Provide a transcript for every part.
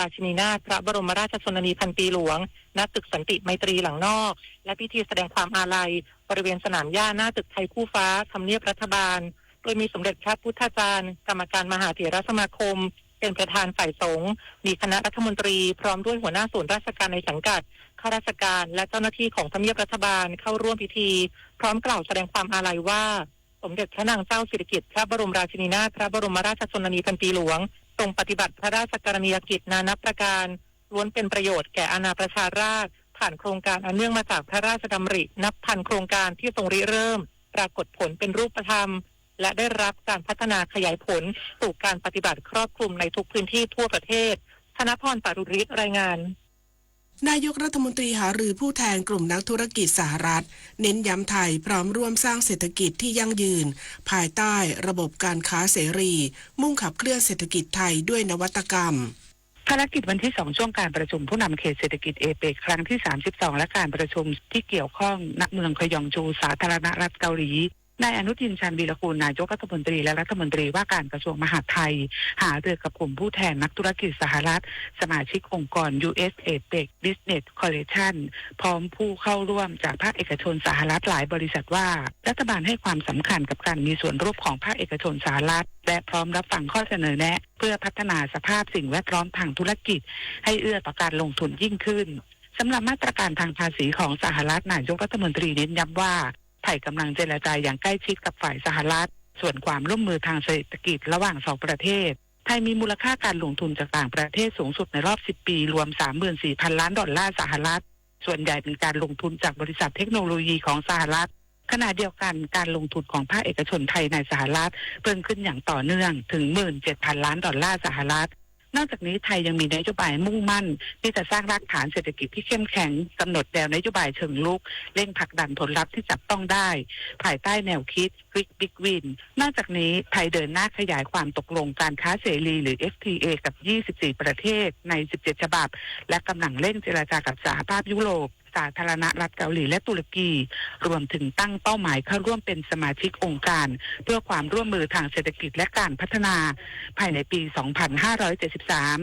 ราชินีนาถพระบรมราชชนนีพันปีหลวง ณ ตึกสันติมัยตรีหลังนอก และพิธีแสดงความอาลัย บริเวณสนามหญ้าหน้าตึกไทยคู่ฟ้า ทำเนียบรัฐบาล โดยมีสมเด็จพระพุทธาจารย์ กรรมการมหาเถรสมาคม เป็นประธานฝ่ายสงฆ์ มีคณะรัฐมนตรี พร้อมด้วยหัวหน้าส่วนราชการในสังกัด ข้าราชการ และเจ้าหน้าที่ของทำเนียบรัฐบาลเข้าร่วมพิธี พร้อมกล่าวแสดงความอาลัยว่า สมเด็จพระนางเจ้าสิริกิติ์พระบรมราชินีนาถพระบรมราชชนนีพันปีหลวง ทรงปฏิบัติพระราชกรณียกิจนานับประการ ล้วนเป็นประโยชน์แก่อาณาประชาราษฎร์ ผ่านโครงการอันเนื่องมาจากพระราชดำรินับพันโครงการที่ทรงริเริ่ม ปรากฏผลเป็นรูปธรรม และได้รับการพัฒนาขยายผลสู่การปฏิบัติครอบคลุมในทุกพื้นที่ทั่วประเทศ ธนพร ปารุริศ รายงาน นายกรัฐมนตรีหารือผู้แทนกลุ่มนักธุรกิจสหรัฐ เน้นย้ำไทยพร้อมร่วมสร้างเศรษฐกิจที่ยั่งยืน ภายใต้ระบบการค้าเสรี มุ่งขับเคลื่อนเศรษฐกิจไทยด้วยนวัตกรรม ภารกิจวันที่สองช่วงการประชุมผู้นำเขตเศรษฐกิจเอเปกครั้งที่สามสิบสองและการประชุมที่เกี่ยวข้อง ณ เมืองคยองจู สาธารณรัฐเกาหลี นายอนุทิน ชาญวีรกูล นายกรัฐมนตรีและรัฐมนตรีว่าการกระทรวงมหาดไทย หารือกับกลุ่มผู้แทนนักธุรกิจสหรัฐ สมาชิกองค์กร ยู เอส เอเปก บิสเนส คอลเลชัน พร้อมผู้เข้าร่วมจากภาคเอกชนสหรัฐหลายบริษัทว่า รัฐบาลให้ความสำคัญกับการมีส่วนร่วมของภาคเอกชนสหรัฐ และพร้อมรับฟังข้อเสนอแนะ เพื่อพัฒนาสภาพสิ่งแวดล้อมทางธุรกิจ ให้เอื้อต่อการลงทุนยิ่งขึ้น สำหรับมาตรการทางภาษีของสหรัฐ นายกรัฐมนตรีเน้นย้ำว่า ไทยกำลังเจรจาอย่างใกล้ชิดกับฝ่ายสหรัฐ ส่วนความร่วมมือทางเศรษฐกิจระหว่างสองประเทศ ไทยมีมูลค่าการลงทุนจากต่างประเทศสูงสุดในรอบสิบปี รวมสามหมื่นสี่พันล้านดอลลาร์สหรัฐ ส่วนใหญ่เป็นการลงทุนจากบริษัทเทคโนโลยีของสหรัฐ ขณะเดียวกันการลงทุนของภาคเอกชนไทยในสหรัฐ เพิ่มขึ้นอย่างต่อเนื่องถึงหมื่นเจ็ดพันล้านดอลลาร์สหรัฐ นอกจากนี้ไทยยังมีนโยบายมุ่งมั่นที่จะสร้างรากฐานเศรษฐกิจที่เข้มแข็ง กำหนดแนวนโยบายเชิงรุก เร่งผลักดันผลลัพธ์ที่จับต้องได้ ภายใต้แนวคิด Quick Big Win นอกจากนี้ไทยเดินหน้าขยายความตกลงการค้าเสรีหรือ เอฟทีเอ กับยี่สิบสี่ประเทศในสิบเจ็ดฉบับ และกำลังเร่งเจรจากับสหภาพยุโรป สาธารณรัฐเกาหลีและตุรกี รวมถึงตั้งเป้าหมายเข้าร่วมเป็นสมาชิกองค์การเพื่อความร่วมมือทางเศรษฐกิจและการพัฒนาภายในปีสองพันห้าร้อยเจ็ดสิบสาม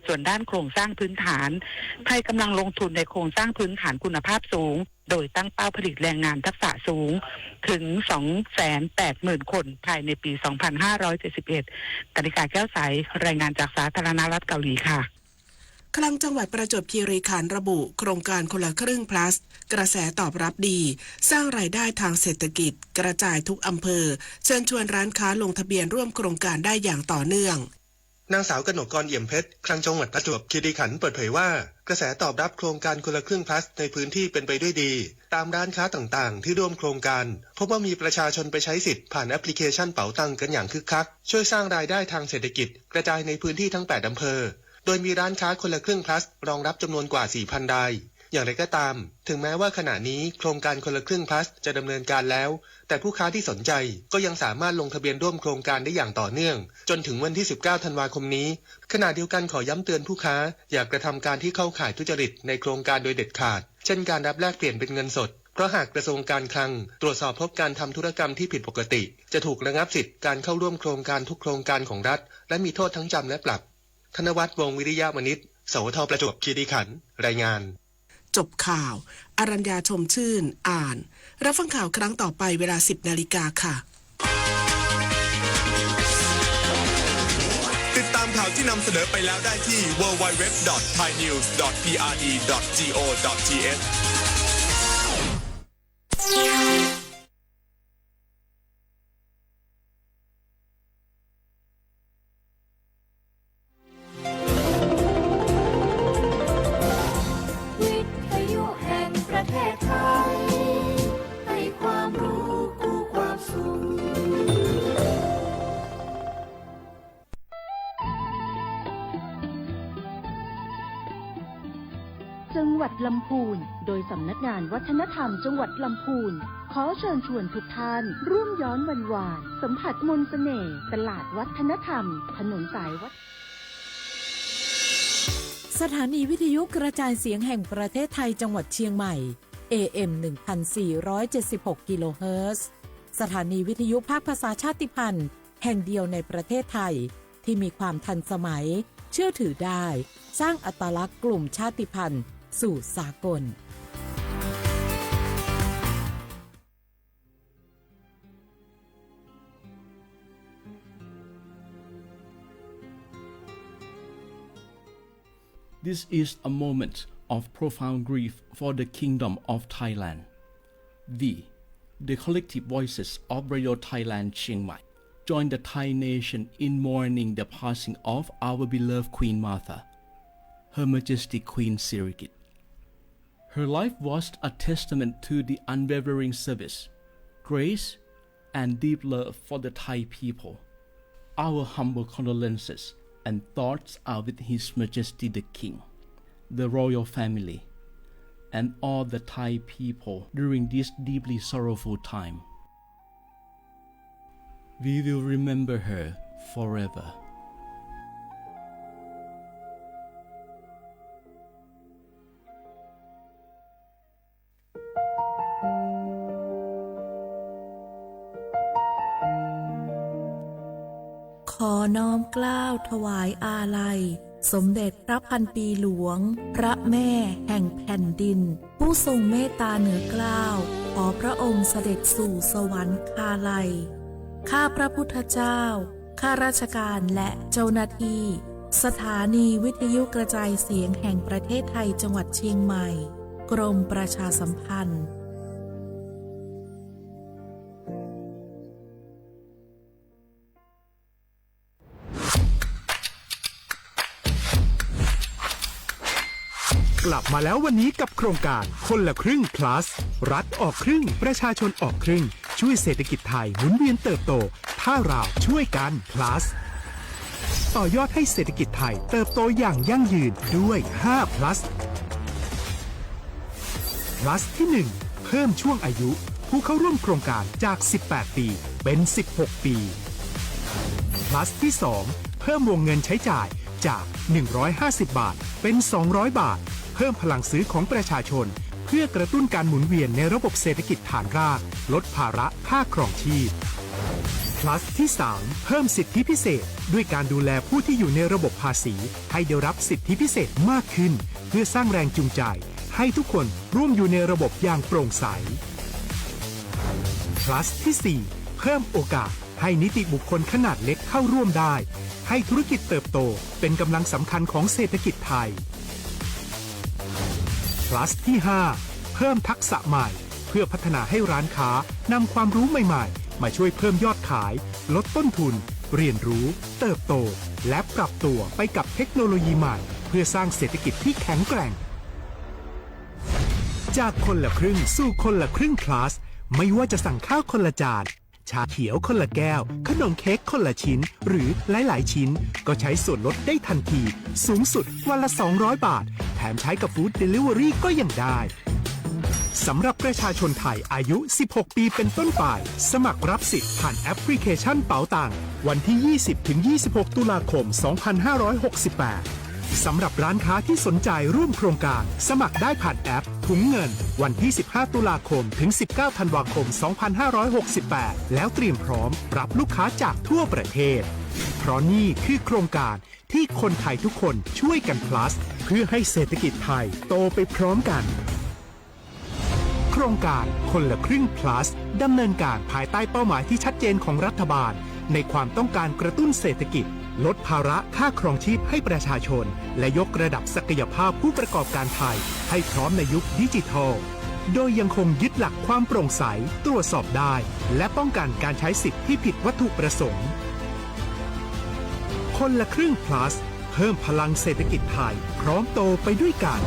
ส่วนด้านโครงสร้างพื้นฐาน ไทยกำลังลงทุนในโครงสร้างพื้นฐานคุณภาพสูง โดยตั้งเป้าผลิตแรงงานทักษะสูงถึงสองแสนแปดหมื่นคนภายในปีสองพันห้าร้อยเจ็ดสิบเอ็ด กนิกา แก้วใส รายงานจากสาธารณรัฐเกาหลีค่ะ คลังจังหวัดประจวบคีรีขันธ์ระบุ โครงการคนละครึ่ง Plus กระแสตอบรับดี สร้างรายได้ทางเศรษฐกิจ กระจายทุกอำเภอ เชิญชวนร้านค้าลงทะเบียนร่วมโครงการได้อย่างต่อเนื่อง นางสาวกนกกร เอี่ยมเพชร คลังจังหวัดประจวบคีรีขันธ์เปิดเผยว่า กระแสตอบรับโครงการคนละครึ่ง Plus ในพื้นที่เป็นไปด้วยดี ตามร้านค้าต่างๆ ที่ร่วมโครงการ พบว่ามีประชาชนไปใช้สิทธิ์ผ่านแอปพลิเคชันเป๋าตังกันอย่างคึกคัก ช่วยสร้างรายได้ทางเศรษฐกิจกระจายในพื้นที่ทั้งแปดอำเภอ โดยมีร้านค้าคนละครึ่ง Plus รองรับจำนวนกว่าสี่พันราย อย่างไรก็ตาม ถึงแม้ว่าขณะนี้โครงการคนละครึ่ง Plus จะดำเนินการแล้ว แต่ผู้ค้าที่สนใจก็ยังสามารถลงทะเบียนร่วมโครงการได้อย่างต่อเนื่อง จนถึงวันที่สิบเก้าธันวาคมนี้ ขณะเดียวกันขอย้ำเตือนผู้ค้า อย่ากระทำการที่เข้าข่ายทุจริตในโครงการโดยเด็ดขาด เช่นการรับแลกเปลี่ยนเป็นเงินสด เพราะหากกระทรวงการคลังตรวจสอบพบการทำธุรกรรมที่ผิดปกติ จะถูกระงับสิทธิ์การเข้าร่วมโครงการทุกโครงการของรัฐ และมีโทษทั้งจำและปรับ ธนวัฒน์ วงศ์วิริยะวณิช สวท ประจวบคีรีขันธ์ รายงาน จบข่าว อรัญญา ชมชื่น อ่าน รับฟังข่าวครั้งต่อไปเวลาสิบนาฬิกาค่ะ ติดตามข่าวที่นำเสนอไปแล้วได้ที่ ดับเบิลยู ดับเบิลยู ดับเบิลยู ดอท ไทยนิวส์ ดอท พีอาร์ดี ดอท จี โอ ดอท ที เอช วิทยุแห่งประเทศไทย ให้ความรู้คู่ความสุข จังหวัดลำพูน โดยสำนักงานวัฒนธรรมจังหวัดลำพูน ขอเชิญชวนทุกท่านร่วมย้อนวันวาน สัมผัสมนต์เสน่ห์ ตลาดวัฒนธรรม ถนนสายวัฒ สถานีวิทยุกระจายเสียงแห่งประเทศไทยจังหวัดเชียงใหม่ เอ เอ็ม หนึ่งพันสี่ร้อยเจ็ดสิบหก กิโลเฮิรตซ์ สถานีวิทยุภาคภาษาชาติพันธุ์แห่งเดียวในประเทศไทย ที่มีความทันสมัย เชื่อถือได้ สร้างอัตลักษณ์กลุ่มชาติพันธุ์สู่สากล This is a moment of profound grief for the Kingdom of Thailand. We, the collective voices of Radio Thailand Chiang Mai, join the Thai nation in mourning the passing of our beloved Queen Mother, Her Majesty Queen Sirikit. Her life was a testament to the unwavering service, grace, and deep love for the Thai people. Our humble condolences and thoughts are with His Majesty the King, the royal family, and all the Thai people during this deeply sorrowful time. We will remember her forever. ขอน้อมเกล้าถวายอาลัย สมเด็จพระพันปีหลวง พระแม่แห่งแผ่นดิน ผู้ทรงเมตตาเหนือเกล้า ขอพระองค์เสด็จสู่สวรรคาลัย ข้าพระพุทธเจ้า ข้าราชการและเจ้าหน้าที่ สถานีวิทยุกระจายเสียงแห่งประเทศไทยจังหวัดเชียงใหม่ กรมประชาสัมพันธ์ กลับมาแล้ววันนี้กับโครงการคนละครึ่ง plus รัฐออกครึ่ง ประชาชนออกครึ่ง ช่วยเศรษฐกิจไทยหมุนเวียนเติบโต ถ้าเราช่วยกัน plus ต่อยอดให้เศรษฐกิจไทยเติบโตอย่างยั่งยืนด้วย ห้า plus plus ที่ หนึ่ง เพิ่มช่วงอายุผู้เข้าร่วมโครงการจาก สิบแปด ปี เป็น สิบหก ปี plus ที่ สอง เพิ่มวงเงินใช้จ่ายจาก หนึ่งร้อยห้าสิบ บาท เป็น สองร้อย บาท เพิ่มพลังซื้อของประชาชน เพื่อกระตุ้นการหมุนเวียนในระบบเศรษฐกิจฐานราก ลดภาระค่าครองชีพ plus ที่ สาม เพิ่มสิทธิพิเศษ ด้วยการดูแลผู้ที่อยู่ในระบบภาษี ให้ได้รับสิทธิพิเศษมากขึ้น เพื่อสร้างแรงจูงใจ ให้ทุกคนร่วมอยู่ในระบบอย่างโปร่งใส plus ที่ สี่ เพิ่มโอกาสให้นิติบุคคลขนาดเล็กเข้าร่วมได้ ให้ธุรกิจเติบโตเป็นกำลังสำคัญของเศรษฐกิจไทย plus ที่ ห้า เพิ่มทักษะใหม่ เพื่อพัฒนาให้ร้านค้านำความรู้ใหม่ๆ มาช่วยเพิ่มยอดขาย ลดต้นทุน เรียนรู้ เติบโต และปรับตัวไปกับเทคโนโลยีใหม่ เพื่อสร้างเศรษฐกิจที่แข็งแกร่ง จากคนละครึ่งสู่คนละครึ่ง plus ไม่ว่าจะสั่งข้าวคนละจาน ชาเขียวคนละแก้ว ขนมเค้กคนละชิ้น หรือหลายๆ ชิ้น ก็ใช้ส่วนลดได้ทันที สูงสุดวันละ สองร้อย บาท แถมใช้กับ Food Delivery ก็ยังได้ สำหรับประชาชนไทยอายุ สิบหก ปีเป็นต้นไป สมัครรับสิทธิ์ผ่านแอปพลิเคชันเป๋าตัง วันที่ ยี่สิบ ถึง ยี่สิบหก ตุลาคม สองพันห้าร้อยหกสิบแปด สำหรับร้านค้าที่สนใจร่วมโครงการ สมัครได้ผ่านแอปถุงเงิน วันที่ สิบห้า ตุลาคม ถึง สิบเก้า ธันวาคม สองพันห้าร้อยหกสิบแปด แล้วเตรียมพร้อมรับลูกค้าจากทั่วประเทศ เพราะนี่คือโครงการที่คนไทยทุกคนช่วยกัน plus เพื่อให้เศรษฐกิจไทยโตไปพร้อมกัน โครงการคนละครึ่ง plus ดำเนินการภายใต้เป้าหมายที่ชัดเจนของรัฐบาล ในความต้องการกระตุ้นเศรษฐกิจ ลดภาระค่าครองชีพให้ประชาชน และยกระดับศักยภาพผู้ประกอบการไทย ให้พร้อมในยุคดิจิทัล โดยยังคงยึดหลักความโปร่งใส ตรวจสอบได้ และป้องกันการใช้สิทธิ์ที่ผิดวัตถุประสงค์ คนละครึ่ง plus เพิ่มพลังเศรษฐกิจไทย พร้อมโตไปด้วยกัน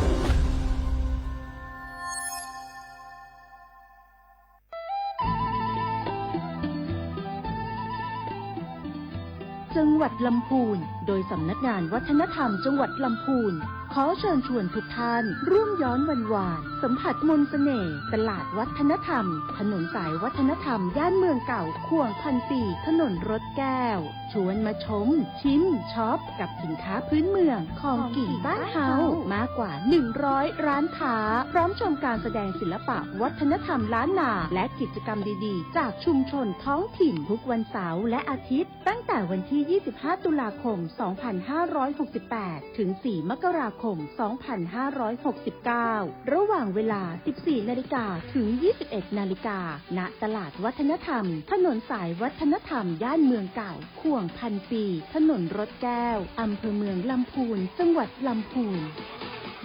จังหวัดลำพูน โดยสำนักงานวัฒนธรรมจังหวัดลำพูน ขอเชิญชวนทุกท่านร่วมย้อนวันวาน สัมผัสมนต์เสน่ห์ ตลาดวัฒนธรรม ถนนสายวัฒนธรรม ย่านเมืองเก่า ข่วงพันปี ถนนรถแก้ว ชวนมาชม ชิม ช็อป กับสินค้าพื้นเมือง ของกิ๋นบ้านเฮา มากกว่า หนึ่งร้อย ร้านค้า พร้อมชมการแสดงศิลปะวัฒนธรรมล้านนา และกิจกรรมดีๆ จากชุมชนท้องถิ่น ทุกวันเสาร์และอาทิตย์ ตั้งแต่วันที่ ยี่สิบห้า ตุลาคม สองพันห้าร้อยหกสิบแปด ถึง สี่ มกราคม สองพันห้าร้อยหกสิบเก้า ระหว่างเวลา สิบสี่ นาฬิกา ถึง ยี่สิบเอ็ด นาฬิกา ณ ตลาดวัฒนธรรม ถนนสายวัฒนธรรม ย่านเมืองเก่า ข่วงพันปี ถนนรถแก้ว อำเภอเมืองลำพูน จังหวัดลำพูน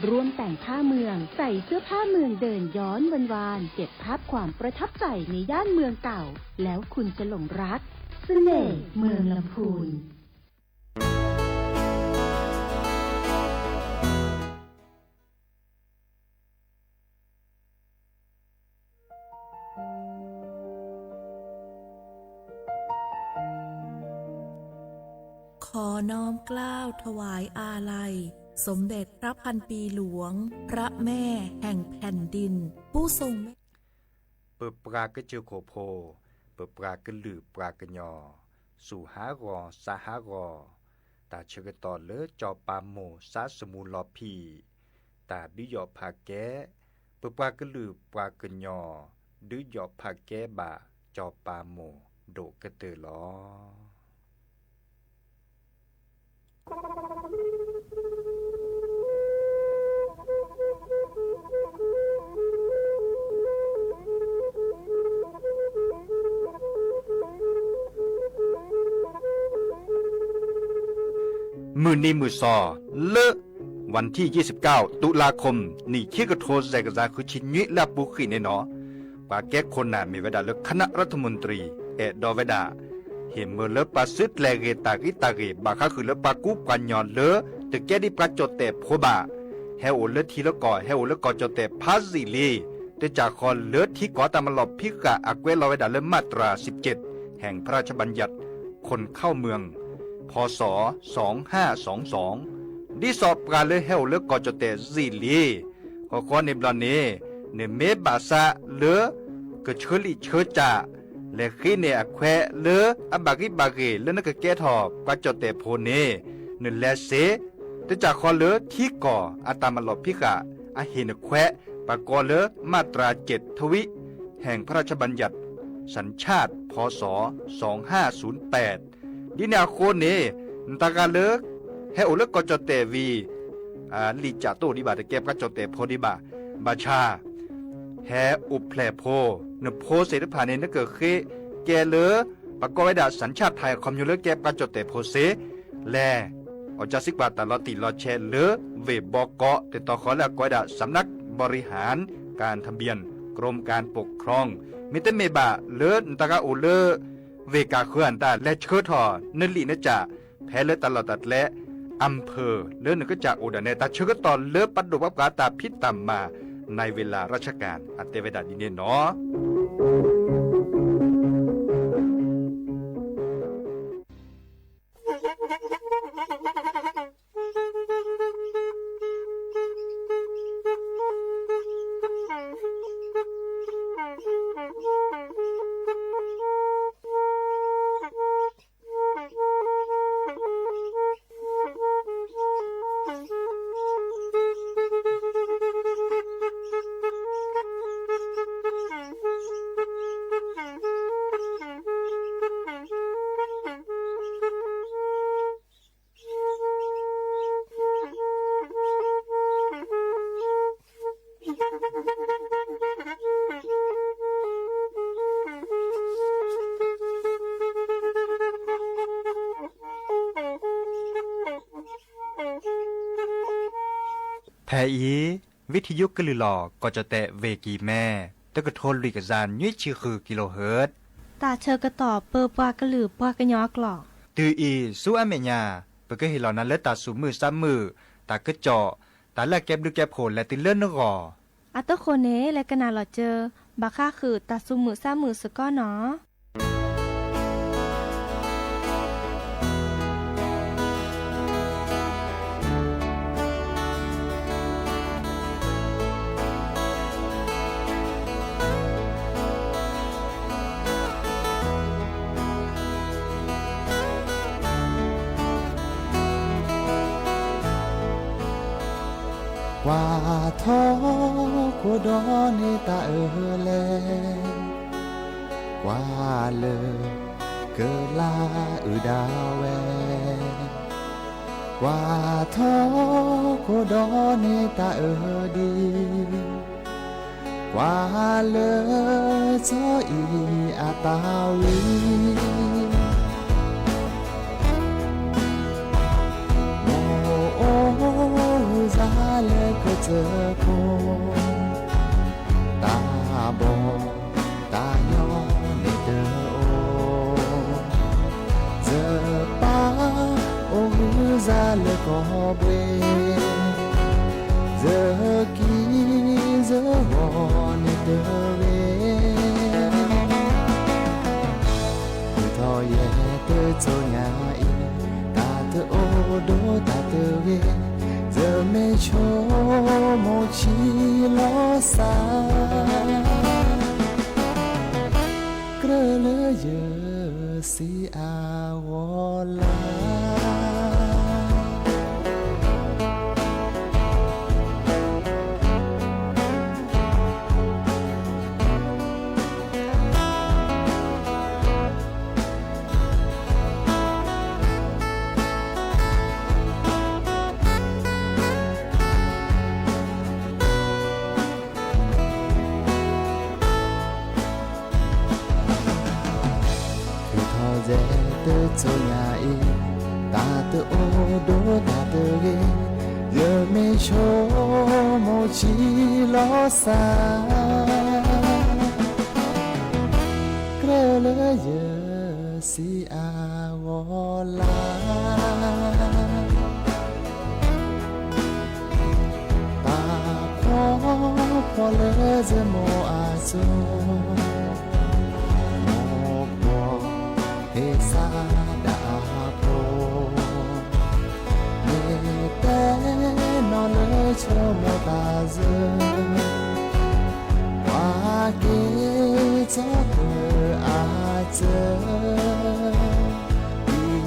ร่วมแต่งผ้าเมือง ใส่เสื้อผ้าเมือง เดินย้อนวันวาน เก็บภาพความประทับใจในย่านเมืองเก่า แล้วคุณจะหลงรักเสน่ห์เมืองลำพูน ขอน้อมเกล้าถวายอาลัย สมเด็จพระพันปีหลวง พระแม่แห่งแผ่นดิน ผู้ทรงเมต ပပှၤကစၢၢ်ခိၣ်ဖိ, ပပှၤကလုာ်ပှၤကညီ, စူၢ်ဟးဂီၤ စါဟးဂီၤ, တၢ်ဆၢကတီၢ်လၢစီၤပၤမိၢ်စါစမူလီၤဖံး, တၢ်ဒုးယီၣ်ဖးကဲ, ပပှၤကလုာ်ပှၤကညီ ဒုးယီၣ်ဖးကဲဘၣ်စီၤပၤမိၢ်ဒိၣ်ကတၢၢ်လီၤ. မုၢ်နံၤမုၢ်သီ လၢ วันที่ยี่สิบเก้า ตุลาคม နံၣ်ခံကထိ စဲးကစၢ်ဃုဆံနွံ လၢအပူၤကွံာ်န့ၣ်နီၤ, ပှၤကဲခိၣ်နၢ်မ့ၢ်ဝဲဒၣ်လၢ คณะรัฐมนตรี အဲၣ်ဒိးဝဲဒၣ် ဟ့ၣ်မၢလၢပှၤစုကျဲၤဂ့ၤတၢ်ဂံၢ်တၢ်ဂ့ၤ ဘၣ်ဃးဃုာ်လၢပှၤကူပှၤကညီလၢ တကဲဒ်ပှၤကၠီၣ်တဲၣ်ဖိဘၣ်, ဟဲအိၣ်လၢထံလၢကီၢ် ဟဲအိၣ်လၢကီၢ်ကၠီၣ်တဲၣ်ဖးယံာ်လံ, တၢ်စံးဃီၤလၢထံကီၢ်အတၢ်မၤလီၢ်ဖံးဃာ် အကွဲးလီၤဝဲဒၣ်လၢ มาตราสิบเจ็ด แห่งพระราชบัญญัติคนเข้าเมือง พ.ศ. สองห้าสองสอง ဒ်သိးပှၤလၢဟဲအိၣ်လၢကီၢ်ကၠီၣ်တဲၣ်ယံာ်လံ, ဃီဃီန့ၣ်ဘျီန့ၣ် နမ့ၢ်ဘၣ်ဆၣ်လၢ ကဆၢလံၣ်ဆၢစၢ် လဲၤဃ့န့ၢ်အခွဲးလၢအဘၣ်ဂံၢ်ဘၣ်ဂ့ၤလၢနကကဲထီၣ်ပှၤကၠီၣ်တဲၣ်ဖိန့ၣ် နလဲၤစ့, တၢ်စံးဃီၤလၢထံကီၢ်အတၢ်မၤလီၢ်ဖံးဃာ် အဟ့ၣ်နခွဲး ပကိးလၢ มาตราเจ็ด ทวิ แห่งพระราชบัญญัติสัญชาติ พ.ศ. สองห้าศูนย์แปด ဒ်န့ၣ်အဃိန့ၣ် နတဂၤလၢ ဟဲအိၣ်လၢကီၢ်ကၠီၣ်တဲၣ်ဝံၤ လံာ်စၢ်တအိၣ်ဒံးဘၣ် တကဲပှၤကၠီၣ်တဲၣ်ဖိဒံးဘၣ်, ဘၣ်ဆၣ် ဟဲအိၣ်ဖျဲၣ်ဖိ, နဖိသ့ၣ်တဖၣ်န့ၣ် နကဃ့ကဲလၢ ပကိးဝဲဒၣ် สัญชาติไทย အခီပညီလၢကဲပှၤကၠီၣ်တဲၣ်ဖိစ့, လဲၤ အီၣ်ကၢစံကွၢ်တၢ်လီၤတံၢ်လီၤဆဲးလၢ ဝ့ၢ်ဘီကီး တၢ်တီၢ်ဃီလၢအကိးဝဲဒၣ် สำนักบริหารการทะเบียน กรมการปกครอง မ့တမ့ၢ်ဘၣ်လၢနတဂၤအိၣ်လၢ ဝ့ၢ်ကၢ်ဃၢၤအတၢ် လဲၤဆှၢထီၣ်နလံာ်နစၢ် ဖဲလၢတၢ်လီၢ်တၢ်ကျဲ อำเภอ လၢနကစၢ်အိၣ်ဒၣ်နဲ တၢ်ဆၢကတီၢ်လၢပဒိၣ်ပပှၢ်တၢ်ဖံးတၢ်မၤ ในเวลาราชการ အတဲဝဲဒၣ်ဒ်န့ၣ်နီၤ. ဖဲအံၤ ဝံထံယိကလုၢ်လီၤ ကီၢ်ကၠီၣ်တဲၣ်ဝ့ၢ်ကံၢ်မဲ တကထိလွံၢ်ကယၤနွံဆံဃု kilohertz တၢ်ဆၢကတီၢ်ပၢပှၤကလုာ်ပှၤကညီအကျိာ်, တုၤအံၤဆူအမဲာ်ညါ ပကဟ့ၣ်လီၤနၤလၢတၢ်သူၣ်မုာ်သးမုာ်, တၢ်ကစီၣ်, တၢ်လၢအကဲဘျုးကဲဖှိၣ်လဲၤတုၤလၢနဂီၢ်. အတဃိန့ၣ် လဲၤကနၣ်လီၤစၢၤ ဘၣ်ဃးဃုာ်တၢ်သူၣ်မုာ်သးမုာ်စ့ၢ်ကီးနီၤ. ကွၢ်ထီၣ်ခိၣ်ဒီးန့ၢ်တၢ်အၢလဲၣ်, ကွၢ်လၢကလၤအုၣ်ဒၣ်ဝဲ, ကွၢ်ထီၣ်ခိၣ်ဒီးန့ၢ်တၢ်အၢဒံး, ကွၢ်လၢစီၤအံၤအတၢ်ဝံ မိၢ်အိၣ်ဟုၣ်စါလၢကစၢၢ်ခိၣ်, တၢ်ဘီၣ်တၢ်ညီန့ၣ်တအိၣ်, ယပၢ်အိၣ်ဟုၣ်စါလၢကီၢ်ဘှ့ၣ်, ယကံယဂီၤန့ၣ်တဂ့ၤ, မုၢ်ထီၣ်ယဲၢ်တစိၤညါအံၤ, တၢ်တအိၣ်ဒီးတၢ်တဂ့ၤ, ယမ့ၢ်ဆိကမိၣ်ဆံးလီၤစၢ်, ကြၢးလၢယစံးအဝီၤလၢ ထုးထီၣ်ယဲၢ်တစိၤညါအံၤ, တၢ်တအိၣ်ဒီးတၢ်တဂ့ၤ, ယမ့ၢ်ဆိကမိၣ်ဆံးလီၤစၢ်, ကြၢးလၢယစံးအဝီၤလၢ တၢ်ဖှီၣ်ဖှီၣ်လၢယမိၢ်အစိၤ, မိၢ်ဖှီၣ်ဟ့ၣ်စၢ်ဒၣ်အဖိ, မ့ၢ်တဲနီၢ်လၢဆိကမိၣ်တၢ်ယၢၤ, ကွၢ်က့ၤထီၣ်ပၢၤအစၢၤ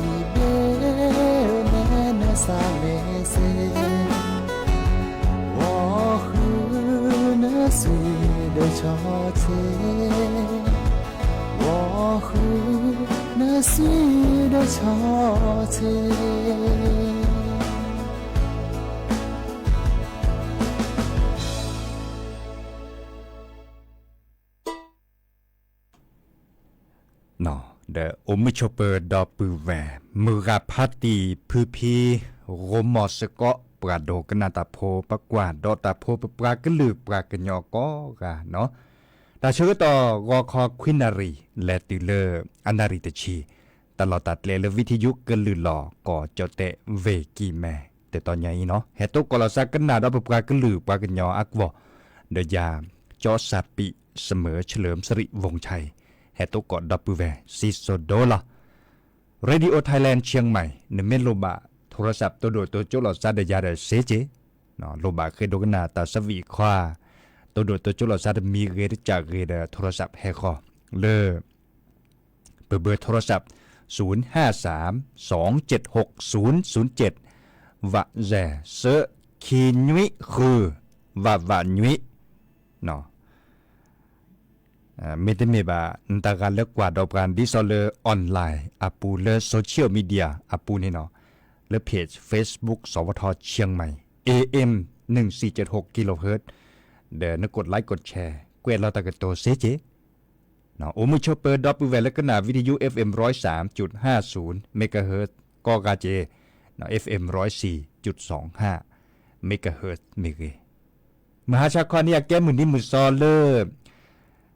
ဒ်ဘ့ၣ်နဲနဆါမ့ၢ်စ့ၢ်, ဂီၤဃုနစွံဒီးဆီဆ့, ဂီၤဃုနစွံဒီးဆီဆ့ ဒီးအိၣ်မုာ်ဆိးပၢၤဒီပုၢ်ဝဲၢ်, မုၢ်ဂၤဖါတံၢ်ဖုဖံ, ဂီၤမီၢ်စ့ၢ်ကီး ပှၤဒိကနၣ်တၢ်ဖိ ပကွၢ်ဒီးတၢ်ဖိ ပပှၤကလုာ်ပှၤကညီကိးဂၤနီၤ, တၢ်ဆၢကတီၢ် ဂီၤခီခွံနၣ်ရံၣ် လဲၤတုၤလၢ အနၣ်ရံၣ်တဆံ, တၢ်လီၢ်တၢ်ကျဲလၢ ဝံထယုကလုၢ်လီၤ ကီၢ်ကၠီၣ်တဲၣ် ဝ့ၢ်ကံၢ်မဲ, တတီၤညါအံၤနီၤ ဟဲတိၢ်ကီၢ်လီၤစၢ်ကနၣ်ဒီးပပှၤကလုာ်ပှၤကညီအကွီၢ်, ဒီးယၤ ကၠီစၢ်ပံး စမၢၢ်ဆၢလၢၢ် စရံးဝိၣ်ဆဲး, ဟဲတိၢ်ကီၢ်ဒီပုၢ်ဝဲၢ် စံၣ်စိၤဒိလီၤ. Radio Thailand Chiang Mai နမ့ၢ်လိၣ်ဘၣ် ထိရစး တိၢ်ဒိၣ်တိစူၤလီၤစၢ်ဒီးယၤဒီးစ့ၢ်ကီး, လိၣ်ဘၣ်ဃ့ဒိကနၣ်တၢ်ဆၢဝံၣ်ခွါ, တိၢ်ဒိၣ်တိစူၤလီၤစၢ်တမံၤဂ့ၤတကးဂ့ၤဒီး ထိရစးဟဲဃီၤ လၢ ပဘၢၣ်ထိရစး သုၣ်ဟါသၢမ် သွင်ၸဵတ်းၶ် သုၣ်သုၣ်ၸဵတ်း, ဝးစဲး သၢ ခံနွံဃု ဝးဝးနွံ မ့တမ့ၢ်ဘၣ် နတဂၤလၢကွၢ်ဒီးပှၤဒ်သိးလၢ online အပူၤ လၢ social media အပူၤန့ၣ်နီၤ, လၢ page Facebook စဝထ Chiang Mai AM นึ่งสี่เจ็ดหก kilohertz ဒီးန กดไลค์ กดแชร์ ကွဲးလီၤတၢ်ကတိၤစ့ၢ်ကီး အိၣ်မုာ်ဆိးပၢၤဒီပုၢ်ဝဲၢ်လၢကနၣ် ဝံထယု FM ร้อยสามจุดห้าศูนย์ megahertz ကိးဂၤက့ၤ FM ร้อยสี่จุดสองห้า megahertz မ့ၢ်ဂ့ၤ, မုၢ်ဟါဆါခီန့ၣ် အကဲမုၢ်နံၤမုၢ်သီလၢ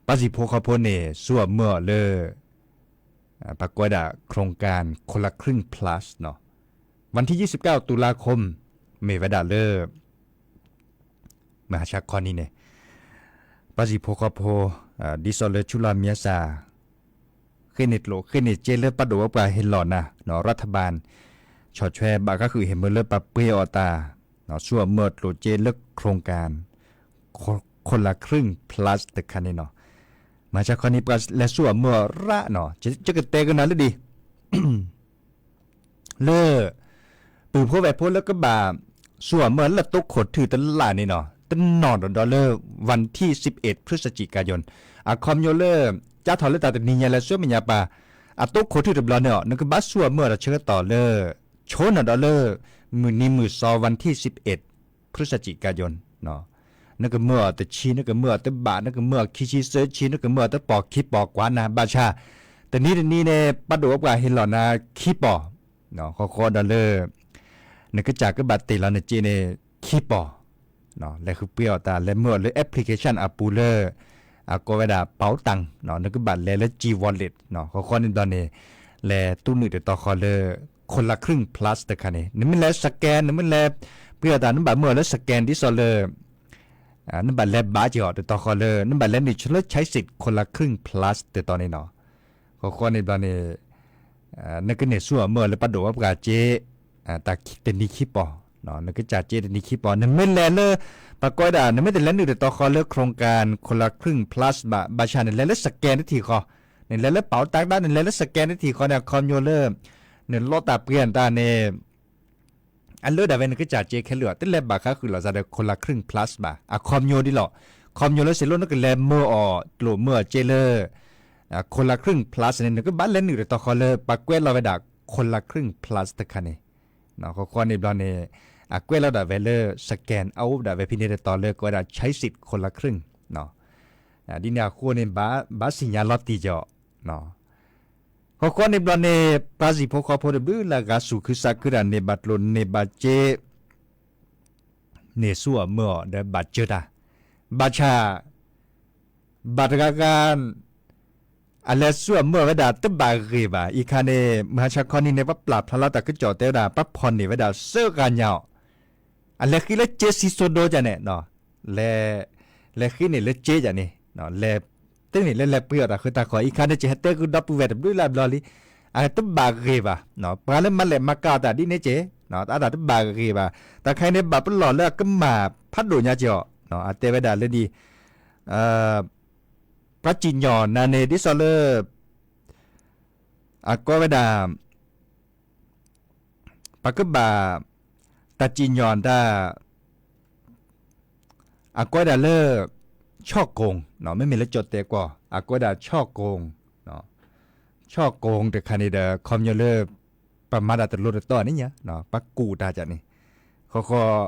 ပၢ်စံၣ်ဖိဃီဖိန့ၣ် ဆူအမုၢ်အီၤလၢ ပှၤကိးဝဲဒၣ် โครงการคนละครึ่ง plus နီၤ, วันที่ยี่สิบเก้า ตุลาคม မ့ၢ်ဝဲဒၣ်လၢ မုၢ်ဟါဆါခီန့ၣ်န့ၣ် ပၢ်စံၣ်ဖိဃီဖိ ဒ်သိးလၢဆူလီၤမံၤစၢ် ဃ့န့ၢ်ကျိၣ်ဃ့န့ၢ်စ့လၢပဒိၣ်ဝဲပှၤဟ့ၣ်လီၤနၤ รัฐบาล ဆီၣ်ထွဲဘၣ်ဃးဃုာ်ဟ့ၣ်မၢလၢပှၤပှ့ၤအီၣ်တၢ် ဆူအမုၢ်အီၤကျိၣ်စ့လၢ โครงการ คนละครึ่ง plus တခါန့ၣ်နီၤ, မုၢ်ဟါဆါခီန့ၣ် ပှၤလဲၤဆူအမုၢ်အီၤရၣ်နီၤ, ယကတဲကနၤလၢဒ် လၢ ပုၢ်ဖိဝဲၢ်ဖိလၢကဘၣ် ဆူအမုၢ်လၢတိခိၣ်ထူၣ်တလၢ်န့ၣ်နီၤ တနီၤဒီးဒီးလၢ วันที่สิบเอ็ด พฤศจิกายน အခီပညီလၢ ကၢ်ထီၣ်လၢတၢ်တနံၤညါလၢဆူမဲာ်ညါပၤ အတိခိၣ်ထူၣ်တဘျီန့ၣ်အီၤ နကဘၣ်ဆူအမုၢ်အီၤတၢ်ဆၢကတီၢ်လၢ ဆိနီၤဒီးလၢ မုၢ်နံၤမုၢ်စီၤ วันที่สิบเอ็ด พฤศจิกายน နကမုၢ်အီၤတဆံနကမုၢ်အီၤတဘး နကမုၢ်အီၤခံဆံသၢဆံ နကမုၢ်အီၤတပီၤခံပီၤကွၢ်နၤ ဘၣ်ဆၣ် တနံၤတနံၤန့ၣ် ပၢ်ဒိၣ်ပှၤဟ့ၣ်လီၤနၤခံပီၤ ဃီဃီဒီးလၢ နကစၢ်ကဘၣ်တ့ၢ်လီၤနစ့န့ၣ် ခံပီၤ လဲၤဃုပှ့ၤအီၤတၢ် လဲၤမုၢ်အီၤလၢ application အပူၤလၢ အကိးဝဲဒၣ် ပီတၢ် နကဘၣ်လဲၤလၢ G Wallet ဃီဃီန့ၣ်ဘျီန့ၣ် လဲၤတူၢ်နုာ်တတီၤဃီလၢ คนละครึ่ง plus တခါန့ၣ် နမ့ၢ်လဲၤ scan နမ့ၢ်လဲၤ ပှ့ၤအီၤတၢ် နဘၣ်မုၢ်အီၤလၢ scan ဒ်သိးလၢ နဘၣ်လဲၤဘးက့ၤအီၤတတီၤဃီလၢ နဘၣ်လဲၤနုာ်ဆိလၢ ใช้สิทธิ์ คนละครึ่ง plus တတီၤန့ၣ်နီၤ ဃီဃီန့ၣ်ဘျီန့ၣ် နကန့ၢ်ဆူအမုၢ်အီၤလၢပၢ်ဒိၣ်ပှၤစ့ တနံၤခံပီၤ နကစၢ်စ့တနံၤခံပီၤ နမ့ၢ်လဲၤလၢ ပှၤကိးဝဲဒၣ် နမ့ၢ်တလဲၤနုာ်တတီၤဃီလၢ โครงการคนละครึ่ง plus ဘၣ် ဘၣ်ဆၣ်နလဲၤလၢ scan တထံၣ်ဃီ နလဲၤလၢ ပီတၢ် နလဲၤလၢ scan တထံၣ်ဃီန့ၣ် အခီပညီလၢ နလီတၢ်ပှ့ၤအီၤတၢ်န့ၣ် အလၢဒၣ်ဝဲနကစၢ်စ့ခဲလၢာ် တလဲၤဘၣ်ဃးဃုာ်လိာ်သးဒီး คนละครึ่ง plus ဘၣ် အခီပညီဒ်လီၤ ခီပညီလၢစ့လိၣ်နကလဲၤမုၢ်အီၤကျိၣ်မုၢ်အီၤစ့လၢ คนละครึ่ง plus န့ၣ် နကဘၣ်လဲၤနုာ်တတီၤဃီလၢ ပှၤကွဲးလီၤဝဲဒၣ် คนละครึ่ง plus တခါန့ၣ် ဃီဃီန့ၣ်ဘျီန့ၣ် အကွဲးလီၤဒၣ်ဝဲလၢ scan အအိၣ်ဒၣ်ဝဲဖဲန့ၣ်တတီၤလၢကိးဝဲဒၣ် ใช้สิทธิ์ คนละครึ่ง ဒ်န့ၣ်အဃိန့ၣ် ဘၣ်စံၣ်ညါလီၤတံၢ်ကီး ဃီဃီန့ၣ်ဘျီန့ၣ် ပှၤစံၣ်ဖိဃီဖိတဘျုးလၢအဂၤစူၢ်ခုစးခုတၢ်န့ၣ် ဘၣ်ကျိၣ်န့ၢ်ဘၣ်စ့ န့ၢ်ဆူအမုၢ်အီၤဒီးဘၣ်စၢတၢ် ဘၣ်ဆၣ် ဘၣ်တဂၤဂၤ အလဲၤဆူအမုၢ်အီၤဝဲဒၣ်တဘၣ်ဂ့ၤဘၣ် အံၤခါန့ၣ် မုၢ်ဟါဆါခီနံၤန့ၣ် ပှၤပျၢ်ဖျါလီၤတၢ်ကစီၣ်တဲဝဲဒၣ် ပှၤဖီၣ်န့ၢ်ဝဲဒၣ်စၢဂၤညါအီၤ အလဲၤဃ့လၢစ့စံစိဒိကန့ၣ် လဲၤဃ့န့ၢ်လၢစ့ကန့ၣ် လဲၤ တမ့ၢ်လၢလဲၤပှ့ၤအီၤတၢ်ဃုတၢ်ခီၣ် အံၤခါန့ၣ် ကဟဲတဲဂုာ်ဒီပုၢ်ဝဲၢ်တဘျုးလၢအဘျီလံ အတဘၣ်ဂ့ၤဘၣ် ပှၤလၢမၤလဲၣ်မၤကၤအီၤတၢ်ဒ်န့ၣ်က့ၤ အတၢ်တဘၣ်ဂ့ၤဘၣ် တၢ်ခါအံၤန့ၣ် ဘၣ်ပလီၢ်လၢအကမၢ်ဖးဒိၣ်ညါက့ၤအီၤ အတဲဝဲဒၣ်လၢဒ် ပှၤစံၣ်ညီၣ်နၤန့ၣ် ဒ်သိးလၢ အကိးဝဲဒၣ် ပှၤကဘၣ် တၢ်စံၣ်ညီၣ်တၢ် အကိးဝဲဒၣ်လၢ ช่อโกง မ့မ့ၢ်လၢကၠီၣ်တဲာ်ကွီၢ် အကိးဝဲဒၣ် ช่อโกง ช่อโกง တခါန့ၣ်ဒီး ခီပညီလၢ ပှၤမၤတၢ်တလိၤတတီၤန့ၣ်ညါ ပှၤကူၣ်တၢ်ကန့ၣ် ဃီဃီ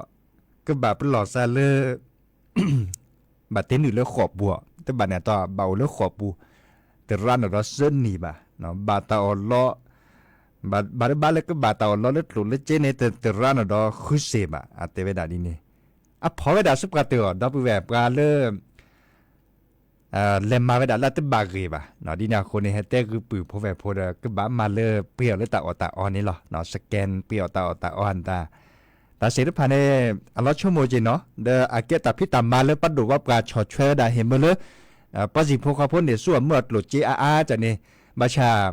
ကဘၣ်ပလီၢ်စၢ်လၢ ဘၣ်တ့နုာ်လၢဃိာ်ပူၤ တဘၣ်န့ၣ်အတီၢ် ဘၣ်အိၣ်လၢဃိာ်ပူၤ တရါန့ၣ်ဒီးစၢနံၤဘၣ် ဘၣ်တၢ်အီၣ်လီ ဘၣ်တဘၣ်လၢကဘၣ်တၢ်အီၣ်လီလၢကျိၣ်လၢစ့န့ၣ် တရါန့ၣ်ဒီးဃုစ့ဘၣ် အတဲဝဲဒၣ်ဒ်န့ၣ် အဖီၣ်ဝဲဒၣ်ဆူပှၤတၢၢ်အီၤ ဒီပုၢ်ဝဲၢ်ပှၤလၢ လဲၤမၤဝဲဒၣ်လၢတဘၣ်ဂ့ၤဘၣ် ဒ်န့ၣ်အဃိန့ၣ် ဟဲတဲဂုာ်ပုၢ်ဖိဝဲၢ်ဖိဒီး ကဘၣ်မၤလၢပှ့ၤအီၤလၢတၢ်အီၣ်တၢ်အီန့ၣ်လီၤ scan ပှ့ၤအီၤတၢ်အီၣ်တၢ်အီတၢ် တၢ်စ့တဖၣ်န့ၣ် အလီၤဆိကမိၣ်က့ၤနီၤ ဒီးအကဲတၢ်ဖံးတၢ်မၤလၢပှၤဒိၣ်ဝဲပှၤဆီၣ်ထွဲဝဲဒၣ်ဟ့ၣ်မ့ၢ်လၢ ပှၤစံၣ်ဖိဃီဖိန့ၢ်ဆူအမုၢ်အကျိၣ်စ့အါအါကန့ၣ် ဘၣ်ဆၣ်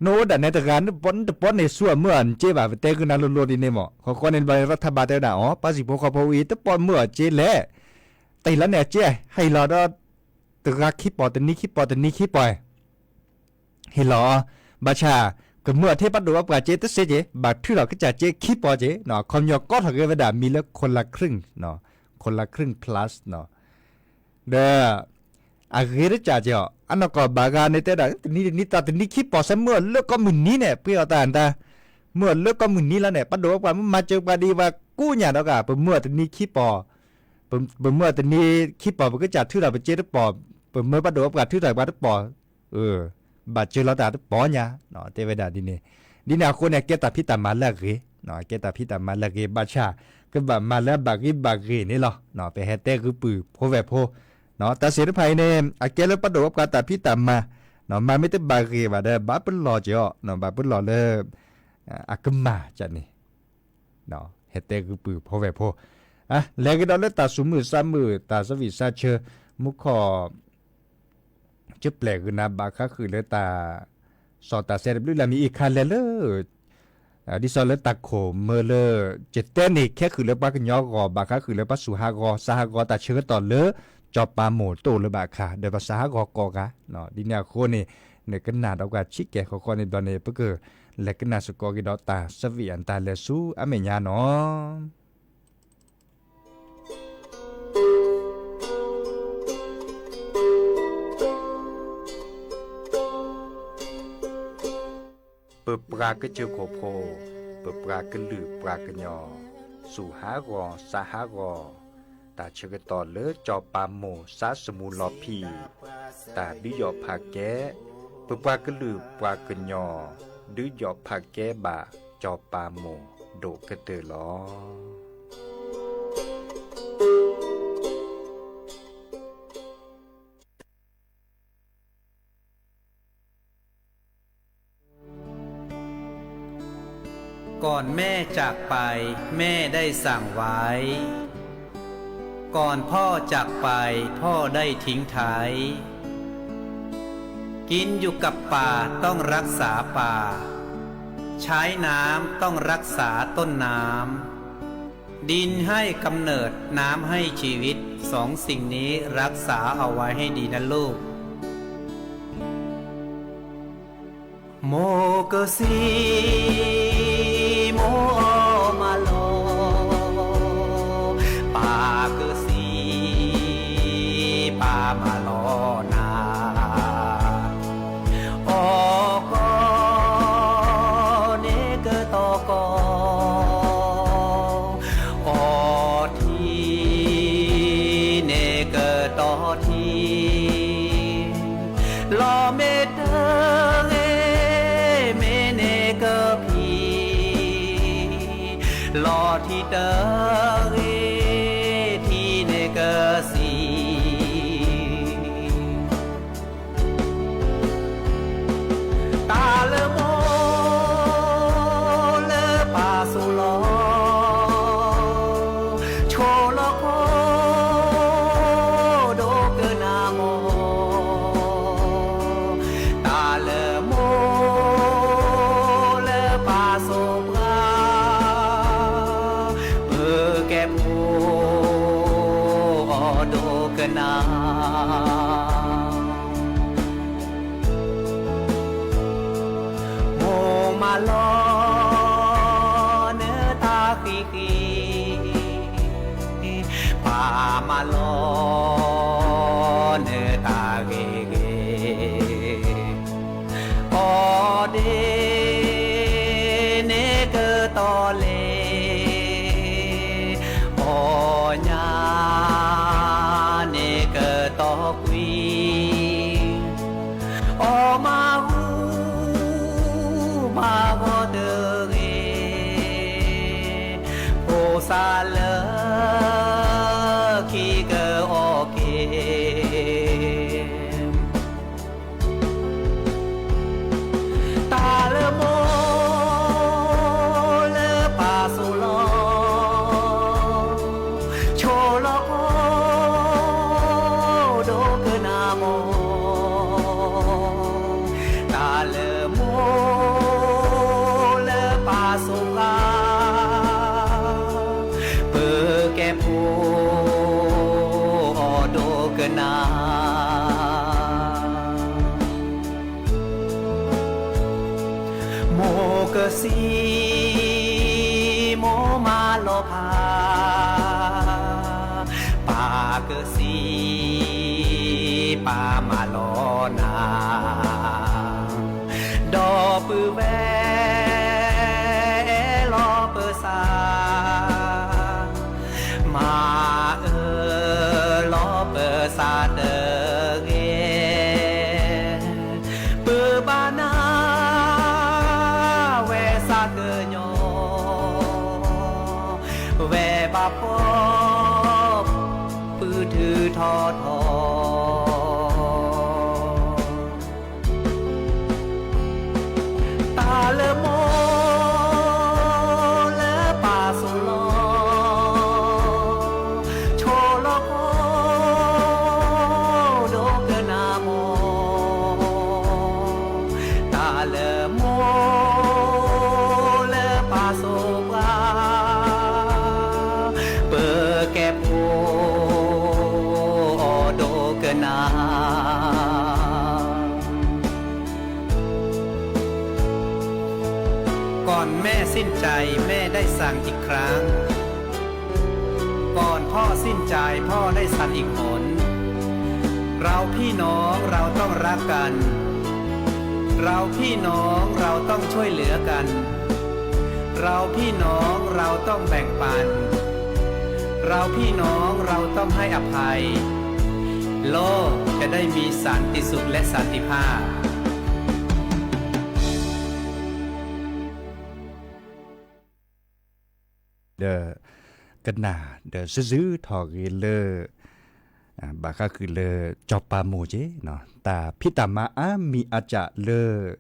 နအိၣ်ဒၣ်နဲတဂၤ နတပီန့ၢ်ဆူအမုၢ်အစ့ဘၣ် ပတဲဂုာ်နၤလိၤလိၤဒ်န့ၣ်မး ဃီဃီန့ၣ်ဘျီန့ၣ် ရထဘၣ်တဲဝဲဒၣ်အီၤ ပှၤစံၣ်ဖိဃီဖိဝံၤ တပီမုၢ်အစ့လဲၣ် တဟ့ၣ်လီၤန့ၢ်အစ့ ဟ့ၣ်လီၤဒီး တဂၤခံပီၤ တနံၤခံပီၤ တနံၤခံပီၤ ဟ့ၣ်လီၤအီၤ ဘၣ်ဆၣ် ကမုၢ်အထ့ပှၤဒိၣ်ဝဲပှၤစ့တစ့က့ၤ ဘၣ်ထုးထီၣ်ကစၢ်စ့ခံပီၤက့ၤ ခီပညီကီထီၣ်က့ၤဝဲဒၣ်မံၤလၢ คนละครึ่ง คนละครึ่ง plus ဒီး အဂ့ၤတစၢ်က့ၤအီၤ အနီၢ်ကီၢ်ဘၣ်ဂၤန့ၣ်တဲဒၣ် တနံၤတနံၤတၢ်တနံၤခံပီၤ စဲမုၢ်အလၢကီၢ်မုၢ်နံၤန့ၣ် ပှ့ၤအီၤတၢ်တၢ် မုၢ်အလၢကီၢ်မုၢ်နံၤလီၤန့ၣ် ပှၤဒိၣ်ဝဲပှၤမ့ၢ်မၤစၢၤပှၤဒ်ဝဲကိးညါဒီးက ပမုၢ်အတနံၤခံပီၤ ပမုၢ်အတနံၤခံပီၤ ပကစၢ်ထုးထီၣ်ပစ့တပီၤ ပမၢပှၤဒိၣ်ဝဲပှၤထုးထီၣ်ပှၤတပီၤ ဘၣ်စၢၤလီၤတၢ်တပီၤညါ တဲဝဲဒၣ်ဒ်န့ၣ် ဒ်န့ၣ်အဃိန့ၣ် အကဲတၢ်ဖံးတၢ်မၤလၢအဂ့ၤ ကဲတၢ်ဖံးတၢ်မၤလၢအဂ့ၤ ဘၣ်ဆၣ် ကဘၣ်မၤလၢအဘၣ်ဂ့ၤဘၣ်ဂ့ၤန့ၣ်လီၤ. ပဟဲတဲဂုာ်ပုၢ်ဖိဝဲၢ်ဖိ တၢ်စ့ၢ်တဖၣ်အံၤန့ၣ် အကဲလၢပှၤဒိၣ်ဝဲပှၤတၢ်ဖံးတၢ်မၤ မၤမ့ၢ်တဘၣ်ဂ့ၤဘၣ်ဒီး ဘၣ်ပလီၢ်က့ၤအီၤ ဘၣ်ပလီၢ်လၢ အကမၢ်န့ၣ် ဟဲတဲဂုာ်ပုၢ်ဖိဝဲၢ်ဖိ လဲၤကဒီးလၢတၢ်သူၣ်မုာ်သးမုာ် တၢ်သးဝံၣ်သးဆၢ မူခီၣ် ကပျဲၢ်ဂုာ်နၤဘၣ်ဃးဃုာ်လၢတၢ် စီၤတၢ်စဲတဘျုးလၢ်မံၤအံၤခါလဲၣ်လၢ ဒ်သိးလၢတၢ်ခိၣ်မၢလၢ ယတဲန့ၣ်ခဲဃုာ်လၢပှၤကညီအဂီၢ် ဘၣ်ဃးဃုာ်လၢပှၤစူၤဟးဂီၤ စးဟးဂီၤတၢ်ဆၢကတီၢ်လၢ စီၤပၤမိၢ်တအိၣ်လၢၤဘၣ်အခါ ဒီးပှၤစးဟးဂီၤကိးဂၤ ဒ်န့ၣ်အဃိန့ၣ် နကနၣ်ဒီးပှၤဆံးကဲၤဃီဃီန့ၣ်ဘျီန့ၣ် ပက လဲၤကနၣ်စ့ၢ်ကီးက့ၤဒီးတၢ်ဆၢဖံးအတၢ်လဲၤဆူအမဲာ်ညါနီၤ. ပပှၤကစၢၢ်ခိၣ်ဖိ, ပပှၤကလုာ်ပှၤကညီ, စူၢ်ဟးဂီၤစးဟးဂီၤ, တၢ်ဆၢကတီၢ်လၢစီၤပၤမိၢ်စါစမူလီၤဖံး, တၢ်ဒုးယီၣ်ဖးကဲ, ပပှၤကလုာ်ပှၤကညီ, ဒုးယီၣ်ဖးကဲဘၣ်စီၤပၤမိၢ်ဒိၣ်ကတၢၢ်လီၤ. ก่อนแม่จากไป แม่ได้สั่งไว้ ก่อนพ่อจากไป พ่อได้ทิ้งท้าย กินอยู่กับป่า ต้องรักษาป่า ใช้น้ำ ต้องรักษาต้นน้ำ ดินให้กำเนิด น้ำให้ชีวิต สองสิ่งนี้รักษาเอาไว้ให้ดีนะลูก မိၢ်ကစံး မိၢ်အီၣ်မၤလီၤ, ပၢ်ကစံး ပၢ်မၤလီၤနၤ, အီၣ်ကီၢ် န့ၢ်ကတီၢ်ကီၢ် အီထံ န့ၢ်ကတီၢ်ထံ, လီၤမ့ၢ်တဂ့ၤ မ့ၢ်န့ၢ်ကဖံ, လီၤထံတဂ့ၤ ထံန့ၢ်ကစံး တၢ်လၢမိၢ်လၢပၢ်စိာ်လီၤ, ဆိၣ်လီၤခိၣ် ဒိကနၣ်မိၢ်, တၢ်လၢမိၢ်လၢပၢ်စိာ်ပှၤ ပကဲဖိအီၤဒိကနၣ်, မိၢ်မၤလီၤနတၢ်ဃံဃံ, ပၢ်မၤလီၤနတၢ်ဂ့ၤဂ့ၤ, အီၣ်ဒ့န့ၢ်ကတီၢ်လ့, အီၣ်ညၣ်န့ၢ်ကတီၢ်ကွံ, အီၣ်မၤဟူးမၤဂီၤတဂ့ၤ, ဖိသၣ်လၢခံကအီၣ်က့ၤ တၢ်လၢမိၢ်လၢပၢ်စိာ်လီၤ, ဆိၣ်လီၤခိၣ်ဒိကနၣ်မိၢ်, တၢ်လၢမိၢ်လၢပၢ်စိာ်ပှၤ ပကဲဖိအီၤဒိကနၣ်, မိၢ်ကစံး မိၢ်မၤလီၤဖး, ပၢ်ကစံး ပၢ်မၤလီၤနၤ, ဒီပုၢ်ဝဲၢ်အဲၣ်လီၤပသး, မၤအၢလီၤပသးတဂ့ၤ, ပဘၣ်နၢ်ဝဲသးကညီၤ, ဝဲဘၣ်ဖှီၣ် ပုၢ်ထုးထီထီၣ်, တၢ်လၢမိၢ်လၢပၢ်စိာ်လီၤ, ဆိၣ်လီၤခိၣ်ဒိကနၣ်မိၢ်, တၢ်လၢမိၢ်လၢပၢ်စိာ်ပှၤ ပကဲဖိအီၤဒိကနၣ်, สิ้นใจแม่ได้สั่งอีกครั้ง ก่อนพ่อสิ้นใจพ่อได้สั่งอีกหน เราพี่น้องเราต้องรักกัน เราพี่น้องเราต้องช่วยเหลือกัน เราพี่น้องเราต้องแบ่งปัน เราพี่น้องเราต้องให้อภัย โลกจะได้มีสันติสุขและสันติภาพ ဒီးကနၣ်ဒီးစုစုထီၣ်ဂ့ၤလၢ ဘၣ်ဃးဃုာ်လၢ စီၤပၤမိၢ်က့ တၢ်ဖံးတၢ်မၤအါမံၤအါကၢ်လၢ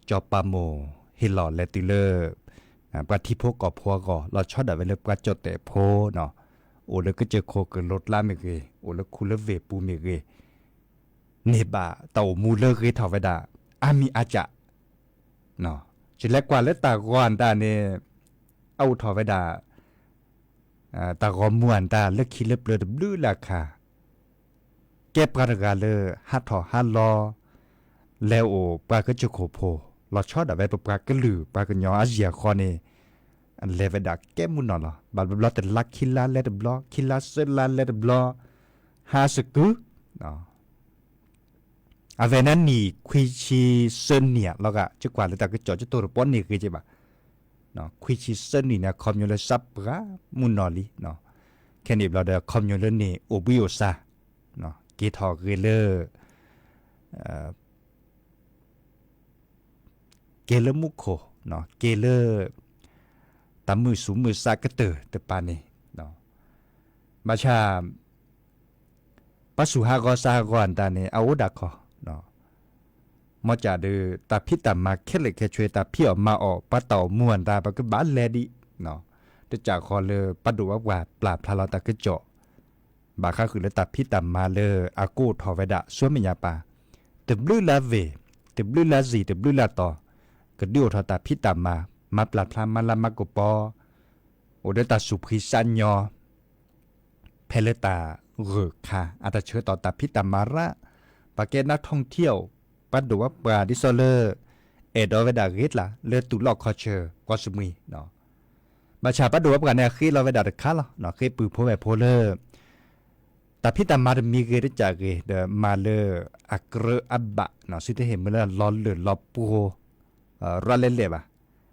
စီၤပၤမိၢ်ဟ့ၣ်လီၤလဲၤတုၤလၢ ပှၤထံဖိကီၢ်ဖိအဂီၢ် လီၤဆီဒၣ်ဝဲလၢပှၤကၠီၣ်တဲၣ်ဖိနီၤ အိၣ်လၢကစၢၢ်ခိၣ်ကလိၤကျါမ့ၢ်ဂ့ၤ အိၣ်လၢခူလၢဝ့ၢ်ပူၤမ့ၢ်ဂ့ၤ န့ၢ်ဘၣ်တၢ်အိၣ်မူလၢဂ့ၤထီၣ်ဝဲဒၣ် အါမံၤအါကၢ် ယလဲၤကွၢ်လၢတၢ်ဂီၤအတၢ်န့ၣ် အအိၣ်ထီၣ်ဝဲဒၣ် တၢ်ဂီၤမူအတၢ်လၢခံလၢပျၢၤတဘျုးလၢအခါ ကဲပှၤတဂၤလၢဟးထီၣ်ဟးလီၤ လဲၤအိၣ်ပှၤကစၢၢ်ခိၣ်ဖိ လီၤဆီဒၣ်ဝဲပပှၤကလုာ်ပှၤကညီအယံၤအဃီန့ၣ် လဲၤဝဲဒၣ်ကဲမုၢ်နီၢ်လီၤ. ဘၣ်ဘျီတလါခံလါလဲၤတဘျီ ခံလါသၢလါလဲၤတဘျီ ဟးစကု အဝဲန့ၣ်နံၣ်ခွံဆံသၢနံၣ်လီၤဂာ် ကကွၢ်လၢတၢ်ကစီၣ်ကတိၤတပီန့ၣ်ဂ့ၤက့ဘၣ် ခွံဆံသၢနံၣ်န့ၣ် အခီပညီလၢစးပှၢ်မုၢ်နီၢ်လံ. ခဲန့ၣ်ဘျီဒီး အခီပညီလၢန့ၣ် အိၣ်ဘှံးအိၣ်စါ က့ၤထီၣ်ဂ့ၤလၢ က့ၤလၢမူခိၣ် က့ၤလၢ တၢ်မုၢ်ဆူၣ်မုၢ်စးကတၢၢ်တပၤန့ၣ် ဘၣ်ဆၣ် ပှၤဆူၣ်ဟးဂီၤစးဟးဂီၤအတၢ်န့ၣ် အအိၣ်ဒၣ်ခီ မ်ကၢ်ဒီး တၢ်ဖံးတၢ်မၤခဲလၢာ်ခဲဆ့ တၢ်ဖံးအီၣ်မၤအီၣ် ပှၤတၢ်အိၣ်မူအတၢ် ပကဘၣ်လဲၤဒံး တကးဃီလၢပှၤဒိၣ်ပှၤပှၢ်ပျၢ်ဖျါလီၤတၢ်ကစီၣ် ဘၣ်ဃးဃုာ်လၢတၢ်ဖံးတၢ်မၤလၢအကအိၣ်ထီၣ်ဝဲဒၣ်ဆူမဲာ်ညါပၢ် တဘျုးလၢဝ့ၢ် တဘျုးလၢစံၣ် တဘျုးလၢတီၤ ကဒုးအိၣ်ထီၣ်တၢ်ဖံးတၢ်မၤ မၤပျၢ်ဖျါမၤလၤမၤကပီၤ အိၣ်ဒီးတၢ်ဆူၣ်ဖှံစးညီ ဖဲလၢတၢ်ဂၢၢ်ခါ အတၢ်ဆၢကတီၢ်တၢ်ဖံးတၢ်မၤရၣ် ပှၤကဲနါထိၣ်ထံအိၣ် ပှၤဒိၣ်ပှၤပှၢ်ဒ်သိးလၢ အဲၣ်ဒိးဝဲဒၣ်ဂ့ၤကျါ လၢတူၢ်လိာ်ခီၣ်ဆၢကွီၢ်စမှံ ဘၣ်ဆၣ်ပှၤဒိၣ်ပှၤပှၢ်န့ၣ် အဃ့လီၤဝဲဒၣ်တခါလီၤ. ဃ့ပုၢ်ဖိဝဲၢ်ဖိလၢ တၢ်ဖံးတၢ်မၤတမံၤဂ့ၤတကးဂ့ၤ ဒီးမၤလၢအကြၢးအဘၣ် စုတဟ့ၣ်မ့ၢ်လၢလီၤလၢာ်လီၤပှီၤ ရၣ်လဲၣ်လဲၣ်ဘၣ်.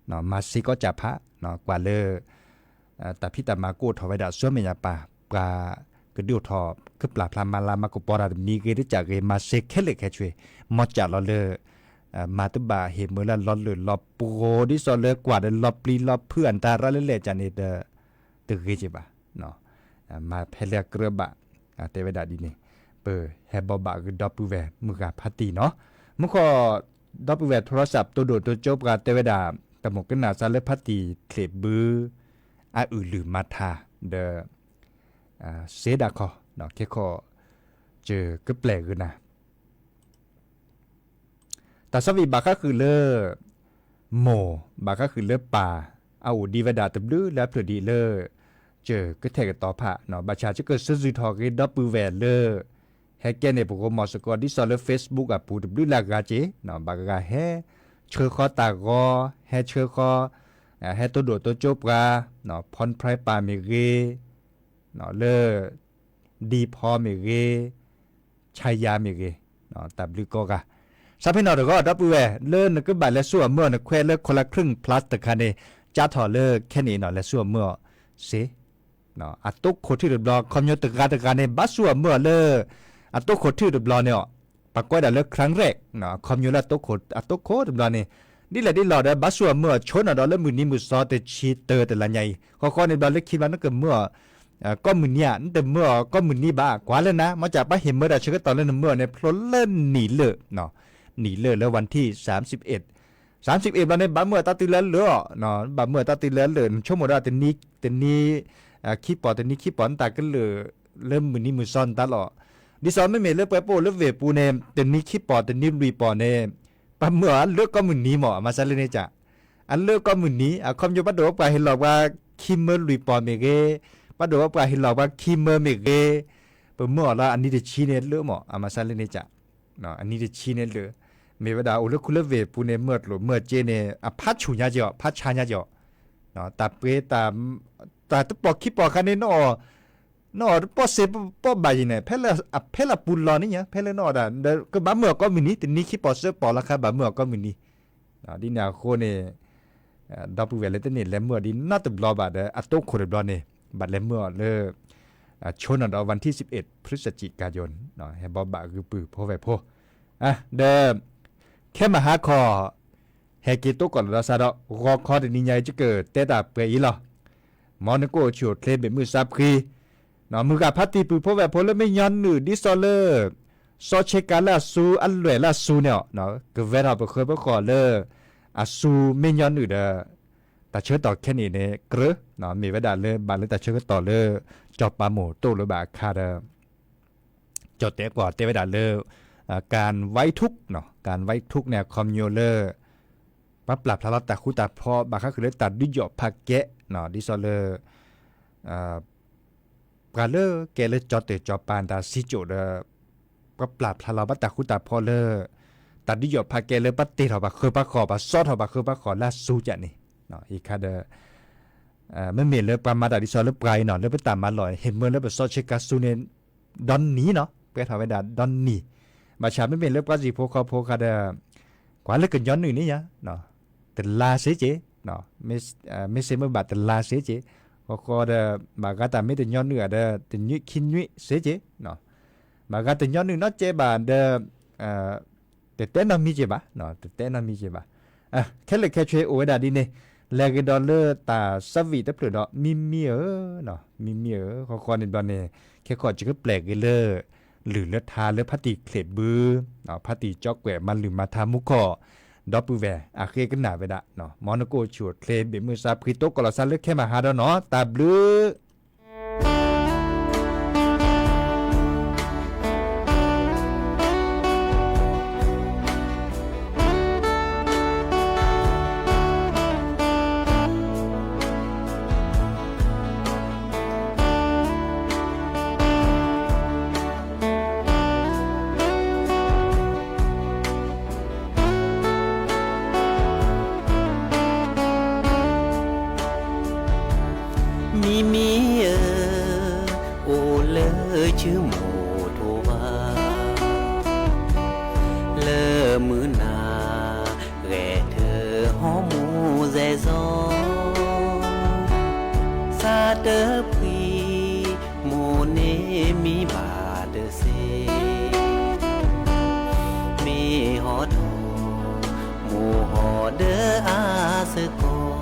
မၤစ့ကီးကၢ်ဖး ကွၢ်လၢ တၢ်ဖံးတၢ်မၤကအိၣ်ထီၣ်ဝဲဒၣ်ဆူမဲာ်ညါပၢ် ပှၤကဒုးအိၣ်ထီၣ် ကပျၢ်ဖျါမၤလၤမၤကပီၤတၢ်တမံၤဂ့ၤတကးဂ့ၤ မၤစ့ခဲလၢာ်ခဲဆ့ မ်ကၢ်လီၤလၢ မၤတဘၣ်ဟ့ၣ်မ့ၢ်လၢလီၤလၢာ်လီၤပှီၤ ဒ်သိးလၢကွၢ်ဒီးလီၤပျံၤလီၤဖုးအတၢ်ရၣ်လဲၣ်လဲၣ်ကန့ၣ်ဒီး တဂ့ၤက့ဘၣ်. မၤဖဲလၢအကြၢးဘၣ် တဲဝဲဒၣ်ဒ်န့ၣ် ပဟဲဘိးဘၣ်ဂ့ၤဒီပုၢ်ဝဲၢ်မုၢ်ဂၤဖါတံၢ်နီၤ. မုၢ်ဃီ ဒီပုၢ်ဝဲၢ်ထူရစး တိၢ်ဒိၣ်တိၢ်ကၠိပှၤတဲဝဲဒၣ် တၢ်မိၣ်ကနၣ်စးလၢဖါတံၢ်ချံးဘု အအုၣ်လုၢ်မၤထါ ဒီး စ့ဒၣ်ခီ ခဲခီ ကကပျဲၢ်ဂ့ၤနၤ တၢ်ဆီဖံးဘၣ်ဃးဃုာ်လၢ မိၢ် ဘၣ်ဃးဃုာ်လၢပၢ် အအိၣ်ဒံးဝဲဒၣ်တဘျုးလၢအဖျၢၣ်ဒံးလၢ ကၢၢ်ကထဲၣ်ကတီၤဖး ဘၣ်ဆၣ်ကကစုၣ်စုၣ်ထီၣ်ဂ့ၤဒီပုၢ်ဝဲၢ်လၢ ဟဲကဲန့ၣ် ပဂီၢ်မီၢ်စ့ၢ်ကီး ဒ်သိးလၢ Facebook အပူၤတဘျုးလၢအဂၤက့ ဘၣ်ဂၤဟဲဆှၢဃီတၢ်ဂီၤ ဟဲဆှၢဃီ ဟဲတိၢ်ဒိၣ်တိၢ်ကၠိပှၤ ဖီၣ်ဖရၢပၢ်မ့ၢ်ဂ့ၤ လၢ ဒံဖီမ့ၢ်ဂ့ၤ ဆါယါမ့ၢ်ဂ့ၤ တၢ်ဘျုးကိးဂၤ ဆါဖဲနီၣ်တဂီၢ် ဒီပုၢ်ဝဲၢ် လၢနကဘၣ်လဲၤဆူအမုၢ်အီၤ နခွဲးလၢ Color Clean Plus တခါန့ၣ် ကၢ်ထီၣ်လၢခဲန့ၣ်နီၤ လဲၤဆူအမုၢ်အီၤစ့ အတိခိၣ်ထံၣ်တဘျီ ခီပညီတဂၤတဂၤန့ၣ် ဘၣ်ဆူအမုၢ်အီၤလၢ အတိခိၣ်ထံၣ်တဘျီန့ၣ်အီၤ ပှၤကွဲးဒၣ်လၢ ครั้งแรก ခီပညီလၢအတိခိၣ်တဘျီန့ၣ် ဒ်လဲၣ်ဒ်လဲၣ်ဒီး ဘၣ်ဆူအမုၢ်အီၤ ဆိနီၣ်ဒီးလၢမုၢ်နံၤမုၢ်သီတဆံတၢတလါညါအံၤ ဃီဃီန့ၣ်ဘျီလၢခံဘျီနကမုၢ်အီၤ ကိးမုၢ်နံၤဧါ နတမုၢ်အီၤကိးမုၢ်နံၤဘၣ် ကွၢ်လၢနၤ မ့ၢ်ကၢ်ပှၤဟ့ၣ်မၢတၢ်ဆၢကတီၢ်လၢနမုၢ်အီၤန့ၣ် ဖျိလၢနံၣ်လၢာ် နံၣ်လၢာ်လၢ วันที่สามสิบเอ็ด สามสิบเอ็ด ဘျီန့ၣ် ဘၣ်မုၢ်အီၤတၢ်တုၤလၢအလၢာ်အီၤ ဘၣ်မုၢ်အီၤတၢ်တုၤလၢအလၢာ် နဆိကမိၣ်ဒီး တနံၤ ခံပီၢ် တနံၤခံပီၢ် နတၢ်ကလုာ်လၢမုၢ်နံၤမုၢ်သီနတၢ်လီၤ ဒ်သိးမ့မ့ၢ်လၢပှၤပအိၣ်လၢဝ့ၢ်ပူၤန့ၣ် တနံၤခံပီၢ် တနံၤလွံၢ်ပီၢ်န့ၣ် ပှၤမုၢ်အီၤအလၢာ်ကိးမုၢ်နံၤမ့ၢ် အမၤစၢၤလၢန့ၣ်ကၢ် အလၢာ်ကိးမုၢ်နံၤ အခီပညီပှၤဒိၣ်ပှၤဟ့ၣ်လီၤပှၤခံမၢလွံၢ်ပီၢ်မ့ၢ်ဂ့ၤ ပှၤဒိၣ်ပှၤဟ့ၣ်လီၤပှၤခံမၢမ့ၢ်ဂ့ၤ ပမုၢ်အီၤလၢအနံၤတဆံန့ၣ်လၢာ်မ့ၢ် အမၤစၢၤလၢန့ၣ်ကၢ် အနံၤတဆံန့ၣ်လၢာ် မ့ၢ်ဝဲဒၣ်အိၣ်လၢခူလၢဝ့ၢ်ပူၤန့ၣ် မုၢ်အီၤကျိၣ်မုၢ်အီၤစ့န့ၣ် အဖးဆူၣ်ညါက့ၤအီၤ ဖးဆါညါက့ၤအီၤ တၢ်ပှ့ၤ တၢ်တပီၢ်ခံပီၢ်ခါန့ၣ် နအီၣ်တပီၢ်စ့ပီၢ်ဘၣ်ယံၤန့ၣ် ဖဲလၢအပူၤလီၤန့ၣ်ညါ ဖဲလၢနအီၣ်ဒၣ် ကဘၣ်မုာ်အီၤကိးမုၢ်နံၤ တနံၤခံပီၢ်သၢပီၢ်လီၤခါ ဘၣ်မုာ်အီၤကိးမုၢ်နံၤ. ဒ်န့ၣ်အဃိန့ၣ် ဒီပုၢ်ဝဲၢ်လၢတန့ၢ်လဲၤမုာ်အီၤဒ်နီတဘျီဘၣ်ဒီး အတိခိၣ်တဘျီန့ၣ် ဘၣ်လဲၤမုာ်အီၤလၢ ဆိနီၤဒီး วันที่สิบเอ็ด พฤศจิกายน ဟဲဘီဘၣ်ဂုၢ်ပုၢ်ဖိဝဲၢ်ဖိ ဒီး ခဲမုၢ်ဟါခီ ဟဲက့ၤတိကိၢ်လီၤဒီးစးဒီး ဂီၤခီတနံၤညါအံၤ ယကတဲတၢ်ပှဲၤအံၤလီၤ. မ်နကိၣ်ဆူၣ်အိၣ်ချ့ဘ့ၣ်မုၢ်ဆါဖှံ မုၢ်ဂၤဖါတံၢ်ပုၢ်ဖိဝဲၢ်ဖိလၢမ့ၢ်ညီနုၢ်ဒ်သိးလၢ စီဆ့ကၤလၢအစူ အလွဲၢ်လၢအစူန့ၣ် ကဝဲထီၣ်ပဃၢၤပဃီၤလၢ အစူမ့ၢ်ညီနုၢ်ဒီး တၢ်ဆၢကတီၢ်ခဲနံၣ်န့ၣ် ကြၢး မ့ၢ်ဝဲဒၣ်လၢဘၣ်လၢတၢ်ဆၢကတီၢ်လၢ စီၤပၤမိၢ်တိၢ်လၢဘၣ်အခါဒီး ကၠီၣ်တဲာ်ကွီၢ်တဲဝဲဒၣ်လၢ การไว้ทุกข์ การไว้ทุกข์ န့ၣ် အခီပညီလၢ ပှၤပျၢ်ဖျါလီၤတၢ်ဃူတၢ်ဖိး ဘၣ်ဃးဃုာ်လၢတၢ်ဒုးယီၣ်ဖးကဲ ဒ်သိးလၢ ပှၤလၢကဲလၢကၠီၣ်တဲာ်ကၠီၣ်ပၤတၢ်စံကၠိၣ်ဒီး ပှၤပျၢ်ဖျါလီၤဘၣ်တၢ်ဃူတၢ်ဖိးလၢ တၢ်ဒုးယီၣ်ဖးကဲလၢပှၤတ့ထီၣ်ပှၤဃၢၤပှၤဃီၤ ပှၤစီထီၣ်ပှၤဃၢၤပှၤဃီၤလၢအစူကၠးန့ၣ် အံၤခါဒီး မ့မ့ၢ်လၢပှၤမၤတၢ်ဒ်သိးလၢပှၤအံၤနီၤ လၢပတၢ်မၤလီၢ်ဟ့ၣ်မၢလၢပစီဆ့ကၤစူန့ၣ် ဒီနံၤနီၤ ပှဲၤထီၣ်ဝဲဒၣ်ဒီနံၤ ဘၣ်ဆၣ်မ့မ့ၢ်လၢပှၤစံၣ်ဖိဃီဖိခါဒီး ကွၢ်လၢကညီနုၢ်န့ၣ်ညါ တလါစ့က့ၤ မ့ၢ်စ့မ့ၢ်ဘၣ်တလါစ့က့ၤ ဃီဃီဒီး ဘၣ်ဂၤတၢ်မ့ၢ်တညီနုၢ်ဧါဒီး တနွံခံနွံစ့က့ၤ ဘၣ်ဂၤတညီနုၢ်နီတစဲးဘၣ်ဒီး တတဲနီတမံၤက့ၤဘၣ် တတဲနီတမံၤက့ၤဘၣ် ခဲလၢာ်ခဲဆ့အိၣ်ဝဲဒၣ်ဒ်န့ၣ် လဲၤကဒီးလၢတၢ်ဆၢဝံၣ်တဖျၢၣ်ဒီး မံမံဧၢ မံမံဧၢ ဃီဃီန့ၣ်ဘျီန့ၣ် ခဲဃီယကပျဲၢ်က့ၤလၢ လုၢ်လၢထါလၢဖါတံၢ်ချ့ၣ်ဘု ဖါတံၢ်ကၠီကွဲၢ်မၤလုၢ်မၤထါမူခီၣ် ဒီပုၢ်ဝဲၢ်အဃ့ကနၣ်ဝဲဒၣ် မ်နကိၣ်ဆူၣ်အိၣ်ချ့ဘ့ၣ်မုၢ်ဆါဖှံတိကိၢ်လီၤစါလၢခဲမုၢ်ဟါဒီးနီၤ တၢ်ဘျုး မံမံဧၢ, အိၣ်လၢစုမူထိၣ်ဘၣ်, လၢမုၢ်နၤ ဂဲၤထၢၣ်ဟီမူစဲးစီ, စးတဖှံ မိၢ်န့ၣ်မံဘၣ်တစ့, မ့ၢ်ဟီထီၣ် မိၢ်ဟီၣ်ဒီးအါစ့ၢ်ကီး,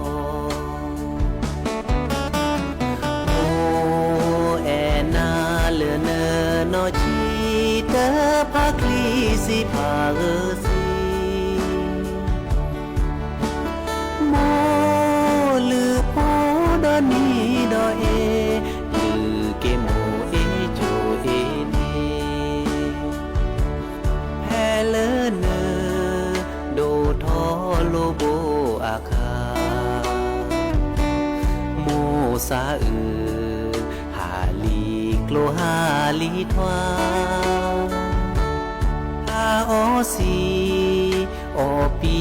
မိၢ်အဲၣ်နၤလၢနနီၢ်ဆံး တဖးချံစံးဖးဂၢၢ်စ့ မိၢ်လုၢ်ဖိဒီနံၤဒီအ့, လုၢ်က့ၤမိၢ်အ့ၣ်ကၠိအ့ၣ်န့ၣ်, ဖဲလၢန ဒိၣ်ထီၣ်လိာ်ဘိအခါ, မိၢ်စးအုး ဟးလံကျိဟးလံထွါ, ဟးအီစံ အီ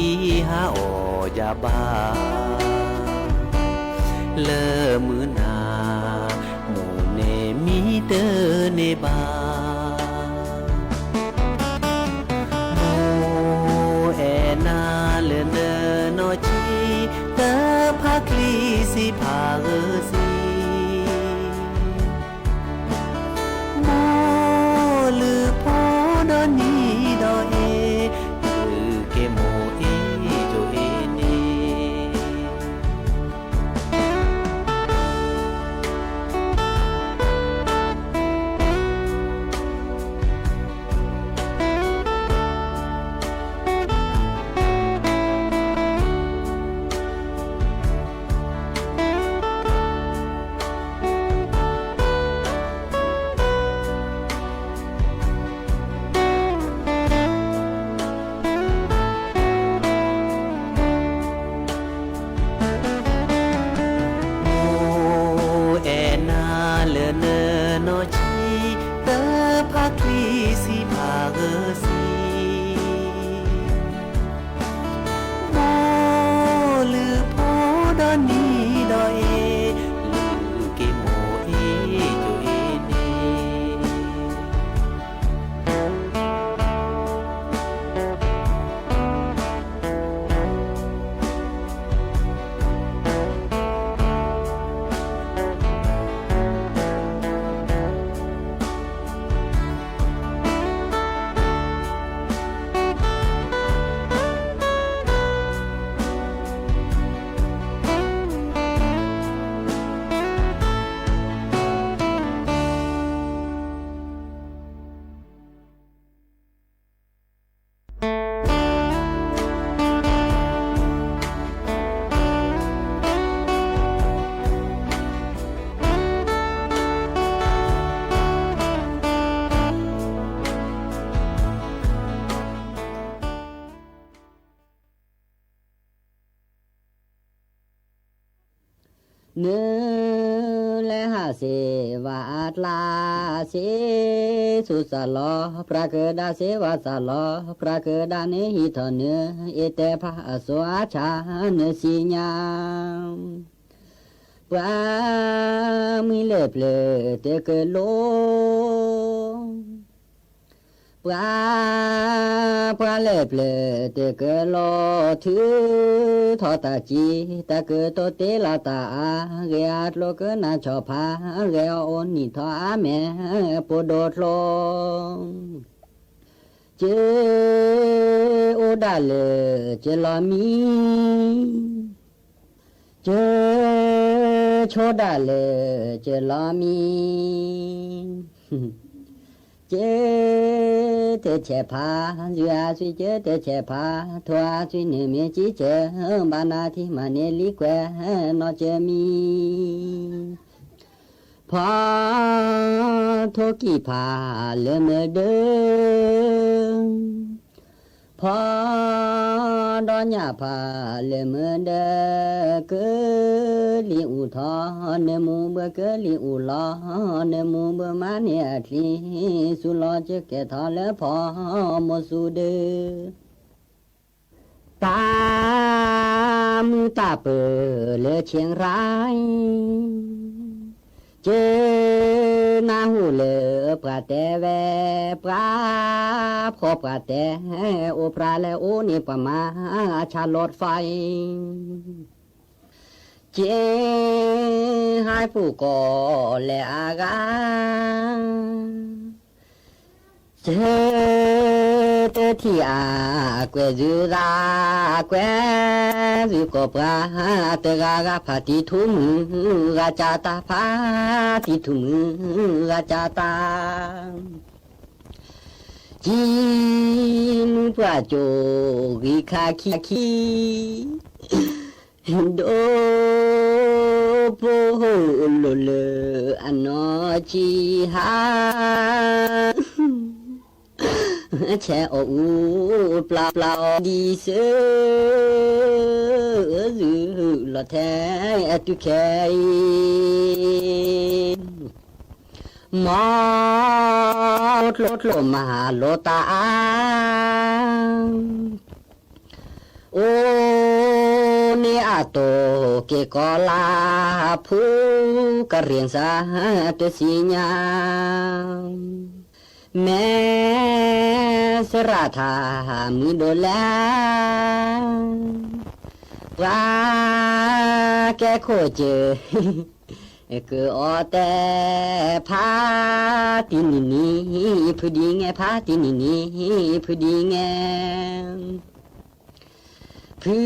ပံဟးအီယၤဘၣ်, လၢမုၢ်နၤ မိၢ်န့ၣ်မံတန့ၢ်ဘၣ်, မိၢ်အဲၣ်နၤလၢနနီၢ်ဆံး တဖးချံစံးဖးဂၢၢ်စ့ မိၢ်လုၢ်ဖိဒီနံၤဒီအ့, လုၢ်က့ၤမိၢ်အ့ၣ်ကၠိအ့ၣ်န့ၣ်. မိၢ်အဲၣ်နၤလၢနနီၢ်ဆံး တဖးချံစံးဖးဂၢၢ်စ့, မိၢ်လုၢ်ဖိဒီနံၤ နလဲၤဟးစ့ဝဲအကျါ စ့ဆူစးလီၤပြးကဒါ စ့ဝဲစးလီၤပြးကဒါ နဟံးထီၣ်နအ့တဲဖးအစိၤအဆၣ် နစံညါ ပှၤမုၢ်လၢပျၢၤတကလိ ပှၤ ပှၤလၢပျၢၤတကလိ ထုးထီၣ်တၢ်စံး တၢ်ကတိၤတ့လီၤတၢ်အါ ဂ့ၤအကျိၤကနၣ်ဆီၣ်ဖး ဂ့ၤအအိၣ်နံၣ်ထီၣ်အါမဲာ် ပဒိၣ်ကျိ ကၢအိၣ်ဒၣ်လၢကၢလီၤမံ ကၢဆိဒၣ်လၢကၢလီၤမံ ကၢတဆဲးဖး ယုၢ်အသွံၣ် ကၢတဆဲးဖး ထိၣ်အသွံၣ်န့ၣ်မ့ၢ်ကံကၢ ဘၣ်နၤထံမၤန့ၢ်လံကွဲးနီၢ်ကၢမံ ဖီထိၣ်ကံၢ်ဖးလၢမုၢ်ဒၢ ဖီဒီညၣ်ဖးလၢမုၢ်ဒၢ ကၢလံၣ်အူထီၣ် နမူဘၢ ကၢလံၣ်အူလီၤ နမူဘၢ မၤန့ၢ်အချံ စူၤလီၤကၢကဲထီၣ်လၢဖီမိၢ်စူၤဒၢ တၢ်မုာ်တၢ်ပၢၤလၢ ချ့ရၢၣ် ကၢနၢ်ဟူလၢပှၤတဲဝဲ ပှၤဖှီၣ်ပှၤတဲ အိၣ်ပြးလဲၤအိၣ်န့ၣ်ပှၤမၤ အဆၣ်လိၣ်တဖၣ်အံၤ ကၢဟဲပူၤကီၢ်လဲၤအဂၤ ကၢတထံၣ်အကွဲးသုသး ကွဲးသုကိးပှၤ တဂၤဂၤဖး တံၤထူၣ်မုၢ်ဂၤကၢ်တၢ် ဖးတံၤထူၣ်မုၢ်ဂၤကၢ်တၢ် ကံမုၢ်ပှၢ်ကၠိဂံၢ်ခါခံခံ ဒိၣ်ပိၢ်လိာ်လၢအနီၢ်ကံဟါ ဆဲးအီၣ်အူပျၢ်ပျၢ်အီၤဒ်စၢ သုးလီၤထဲအတုၤခဲအံၤ မ်ကျိကျိမၤလိတၢ်အါ အိၣ်န့ၢ်အတိၢ်က့ၤကီၤလၤ ဖုကရ့ၣ်စၢ်တစံညါ မဲစရးထၣ်မုၢ်ဒိၣ်လဲၣ် ပှၤကဲခိၣ်စၢၤ ကအီၣ်တဲ ဖါတံၢ်နံၤနံၤ ဖုဒံငဲ ဖါတံၢ်နံၤနံၤ ဖုဒံငဲ ဖု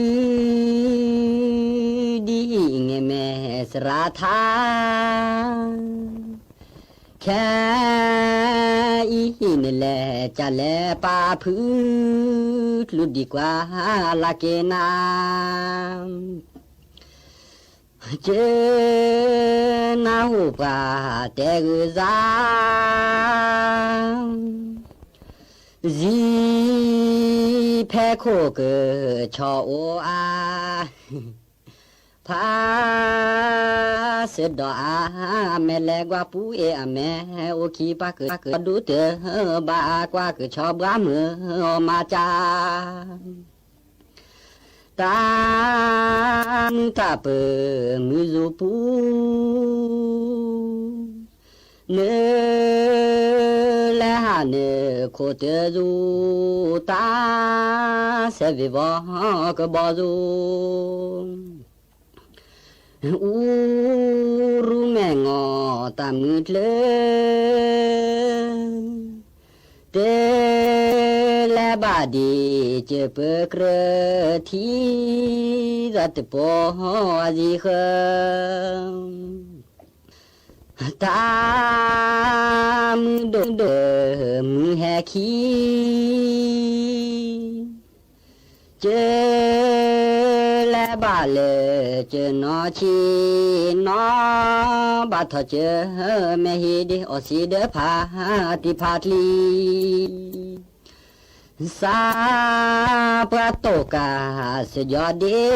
ဒံငဲမဲစရးထါ ခဲအံၤနလဲၤကလဲၤပာ်ဖု ကျူဒံကွၢ်လၢက့ၤနၤ ကနၢ်ဟူပှၤတဲဂုာ်စၢ် စံးဖဲခိၣ်ကဆီအိၣ်အါ ဖးစၢဒီးအါ မဲာ်လဲၤကွၢ်ပူၤအ့ၣ်အမဲာ် အိၣ်ခံပၢ်ကဆီဒူတၢ် ဘၣ်အါကွၢ်ကဆီဘှါမုၢ်အီၣ်မၤကၢ် တၢ်မုာ်တၢ်ပၢၤမုာ်စူၤပူၤ နလဲၤဟးနခိၣ်တၢ်စူၤ တၢ်ဆဲးဝ့ၤဝီၤကဘီစူၤ အူရူမဲာ်နီၢ်တၢ်မုာ်ကျၢၤ တလဲၤဘၣ်ဒံးကပၢၤကြၢးထံ ဒီးတပိာ်အီၤစံးဃၢၤ တၢ်မုာ်ဒိၣ်ဒိၣ်မုာ်ဟဲခံ ကလဲၤဘၣ်လၢကနီၢ်ဆံးနီၢ် ဘၣ်ထီၣ်ကၢမဲာ်ဟံၣ်ဒံး အီၣ်စံးဒၢဖးတံၢ်ဖးကျံ စးပှၤတိၢ်ကၢ်စၢၤယီၤဒ့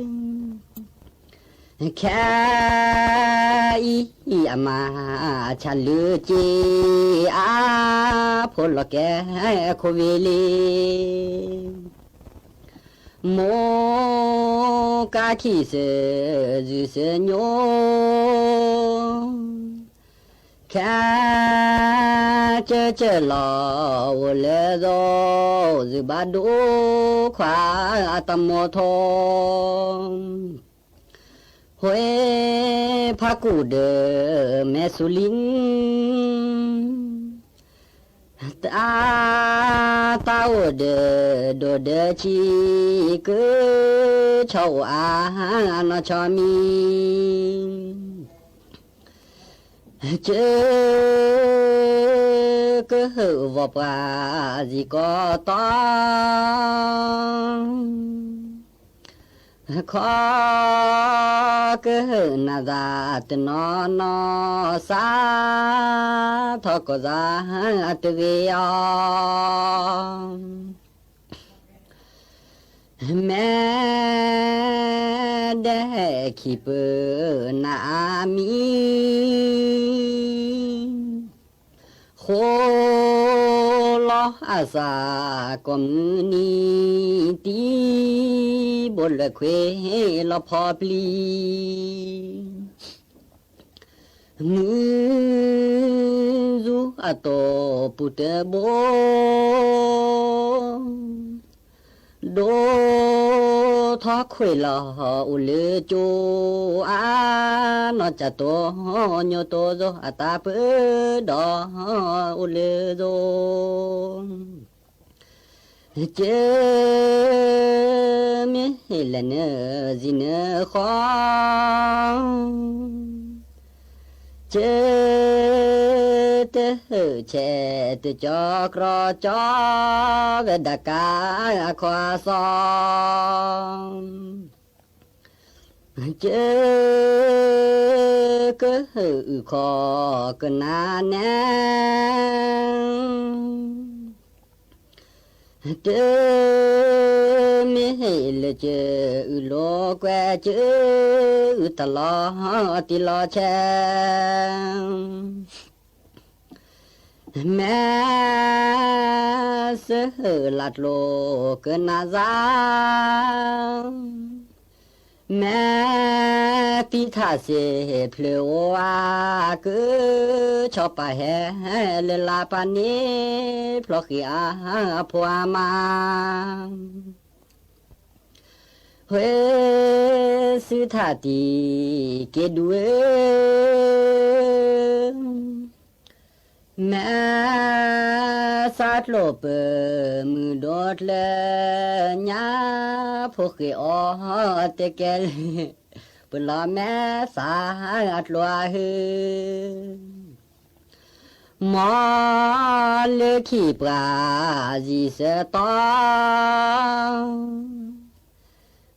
က ခဲအံၤအမါ ဆၣ်လုၢ်က့ၤအါ ဖိလီၤကဲခိၣ်ဝ့လံ, မိၢ်ကါခံစၢၤ ယုၢ်စၢၤညိ, ခဲကၢကၢလီၤအိၣ်လၢသိ, ယုၢ်ဘၣ်ဒိခွါအတၢ်မိၢ်ထီၣ် ဟွဲဖးကူၣ်ဒီးမဲာ်ဆူလံ, တၢ်တၢ်အိၣ်ဒီး ဒိၣ်ဒီးဆံး ကဆီအိၣ်အါ နီၢ်ဆီမံၤ, ကၢ ကဟုၣ်ဝီၤပှၤ ယံၤကီးတီ ခီ ကဟုၣ်နၤသးတနီၤနီၤ စးထီၣ်ကီၢ်သးတဂ့ၤအီၤ, မဲဒဲးခံပၢနၤအါမံၤ ဃိလီၤအသးကိးမုၢ်နံၤ တံၤဘိလဲၤခွ့လီၤဖီပျံၤ, မုၢ်ယူၤအတီၢ်ပူၤတဘိ ဒိၣ်ထီၣ်ခွ့လီၤအိၣ်လၢကၠိအါ, နီၢ်ကၠၢ်တိၢ်ညိတိၢ်သိ အတၢ်ပၢဒီးအိၣ်လၢသိ, ကၢ မ့ၢ်လဲၤနုာ်စံးနုာ်ဃီ ကၢ တဟုၣ်ဆဲးတကၠီကြီကၠီ ဝဲဒၣ်ကါအခီအသီ, ကၢ ကဟုၣ်အုၣ်ခီကနါနဲ တၢ မ့ၢ်ဟ့ၣ်လၢကၢ အုၣ်လိာ်ကွဲ ကၢ အုၣ်တၢ်လီၤတံၢ်လီၤဆဲး, မဲစၢၤလၢ်ကျိကနၣ်သး မဲပံထးစ့ဖျၢၣ်အိၣ်ဧါ, ကၢဆီပာ်ဟဲလၢလၢပာ်န့ၣ် ဖျီဃံအါအဖိအမါ, ဟဲစုထၣ်တံၢ်က့ၤဒူၣ်ဧၢ မဲသးကျိၣ်ပၢၢ်မုၢ်ဒိၣ်ကျၢၤညါ ဖိဃ့အီၤတဲကဲလၢာ် ပလီၤမဲသးအကျိၣ်အဟၢ, မ်လၢခံပှၤယံၤစၢၤတီ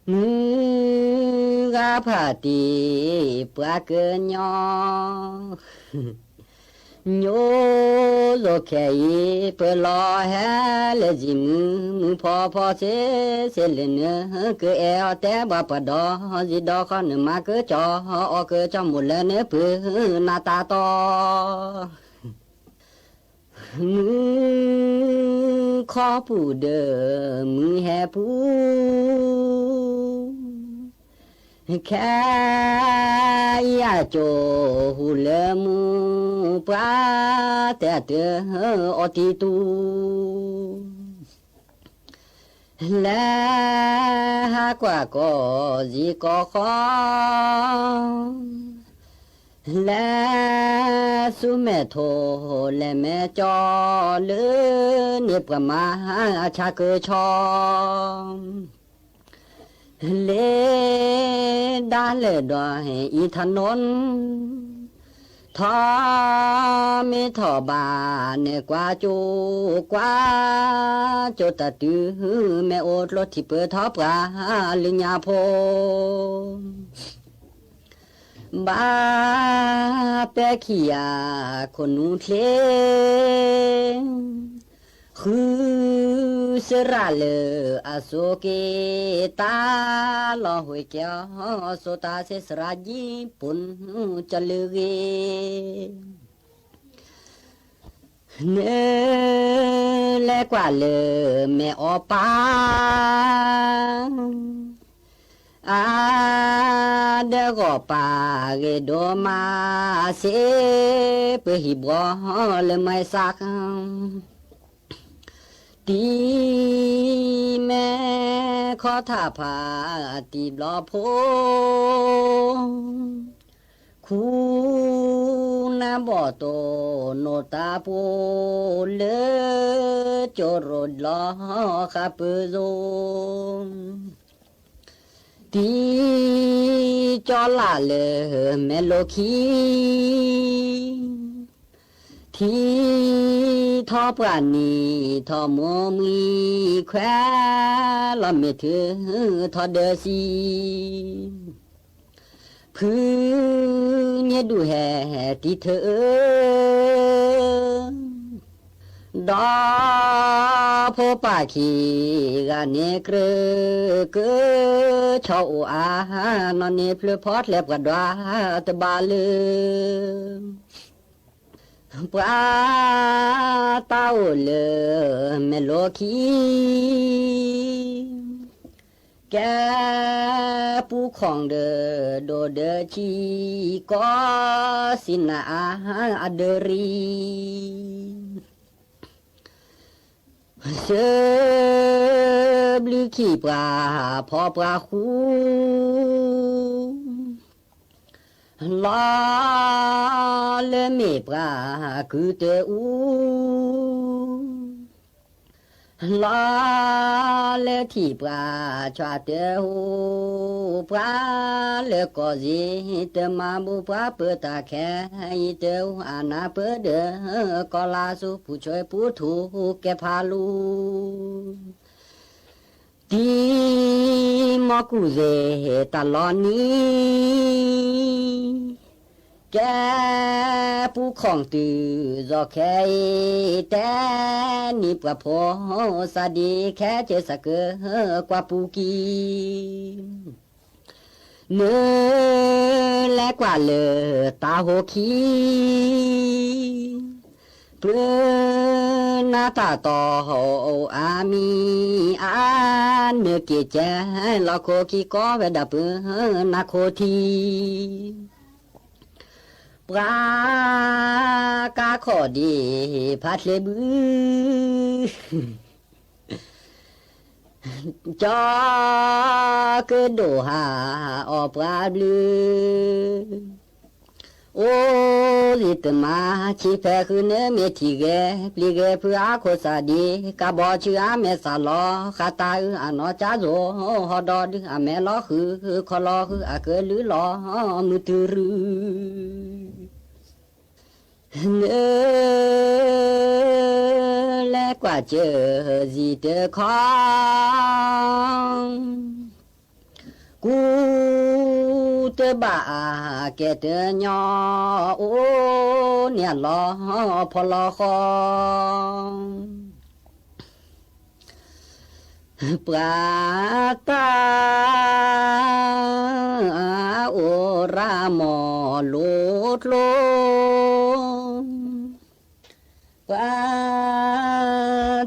မုၢ်ဂၤဖးတံၢ်ပှၤကညီ, ညိယိခဲအံၤ ပလီၤဟဲလၢယံၤမုၢ် မုၢ်ဖီဖီဆ့ဆ့လၢနကအဲၣ်အီၤတဲဘၣ်ပှၤဒီး ယံၤဒီးဃီနမၤကၠီအီၤကၠီမိၢ်လၢနပုၢ်နၤတၢ်တီ မုၢ်ခီပူၤဒီးမုၢ်ဟဲပူၤ, ခဲအံၤအကၠိဟူးလၢမူ ပှၤတဲတၢ်အီၤတံၤတူၢ် လဲၤဟးကွၢ်ကီၢ်ယံၤကီၢ်ဃီ, လဲၤဆူမဲာ်ထိလဲၤမဲာ်ကၠီ လၢန့ၣ်ပှၤမၤဆါကၢၢ်ဆီ လၢဒါလၢဒီးအံၤထးနိၣ် ထီၣ်မ့ၢ်ထီၣ်ဘၣ်န့ၣ်ကွၢ်ကၠိ ကွၢ်ကၠိတၢ်တုၤ မ့ၢ်အိၣ်ကျိထံပၢၤထီၣ်ပှၤလၢညါဖိ ဘၣ်ပဲာ်ခံဂၤခိၣ်နူာ်ချ့, ဃုစရၣ်လၢအစိၤက့ၤ တၢ်လီၤဟူးက့ၤအီၤ စိၤတၢ်ဆဲးစရၣ်ကံၣ် ပူၤကၠီၤလၢဂ့ၤ နလဲၤကွၢ်လၢမဲာ်အီၤပၢ် အါဒဲဂီၤပၢ်ဂ့ၤဒိၣ်မးစ့ၢ် ပဟံၣ်ဘှီလၢမၤစၢ် တံၤမဲာ်ခီၣ်ထၣ်ဖးတံၤဘျီဖိ ခူနၢဘီၣ်တိၢ်နိၣ်တၢ်ပူၤ လၢကၠိရိၤလီၤဃာ်ပၢၤစိ တံၤကၠီလၢ်လၢမဲာ်လိာ်ခံ ထံထီၣ်ပှၢ်နံၤထီၣ်မိၢ်မှံခွဲး လီၤမ့ၢ်ထုးထီၣ်ဒၢစံ ဖုညဲဒူၣ်ဟဲတံၤထၢၣ်အၢ ဒီဖိပၢ်ခံဂၤန့ၣ်ကြၢးကၢ ဆီအိၣ်အါနီၢ်န့ၣ် ဖျၢၣ်ဖီကျဲပှၤဒွးတဘၣ်လၢ ပှၤတၢ်အိၣ်လၢမဲာ်လိာ်ခံ ကဲပူၤခီၣ်ဒၢဒိၣ်ဒၢထံ ကီၢ်စံနၤအါအဒၢရံ စၢဘျုးခံပှၤဖီပှၤဃူ လီၤလၢမ့ၢ်ပှၤကုၢ်တအူ လီၤလၢထံၣ်ပှၤဆွးတဟူ ပှၤလၢကီၢ်စ့တမၤဘူၣ် ပှၤပၢတၢ်ခဲအံၤတဟူ အနၢ်ပၢၢ်ဒီး ကီၢ်လါဆူ ပူၤဆွဲပူၤထူကဲဖးလူ တံၤမီၢ်ကူၣ်စ့တၢ်လီၤနံၤ ကဲပူၤခီၣ်တုၤ စီၤခဲအံၤ တဲနံၤပှၤဖိ စးဒံးခဲကဲစးကၢ ကွၢ်ပူၤကံ နလဲၤကွၢ်လၢတၢ်ဟိခံ ပှၤနၢ်တၢ်တီအီၣ်အါမံၤအါ နက့ၤကဲလီၤခိၣ်ခံ ကီၢ်ဝဲဒၣ်ပနၢ်ခိၣ်ထံ ပှၤကါခီၣ်ဒံးဖးချ့ဘု ကၠီကဒိၣ်ဟးအီၣ်ပှၤဘျုး အိၣ်စံးတမၤ ဆံးဖဲဃုနၢမ့ၢ်ထံၣ်ဂဲၤ ပျံၤဂဲၤဖုအါခိၣ်စးဒံး ကးဘီဆူအါမဲာ်စးလီၤ ဃးတၢ်အုးအနီၢ်ကၠါစိၤ ဟီၣ်ဒီဒုအမဲာ်လီၤဃု ခီလီၤဃုအကလုၢ်လီၤ မုၢ်တုၤရု နလဲၤကွၢ်စၢၤစံးတခီ ကူတဘၣ်အကဲတညီ အိၣ်န့ၣ်အလီၤဖီလီၤဃီ ပှၤတၢ်အိၣ်ရၤမီၢ်လိာ်ကျိ ပှၤ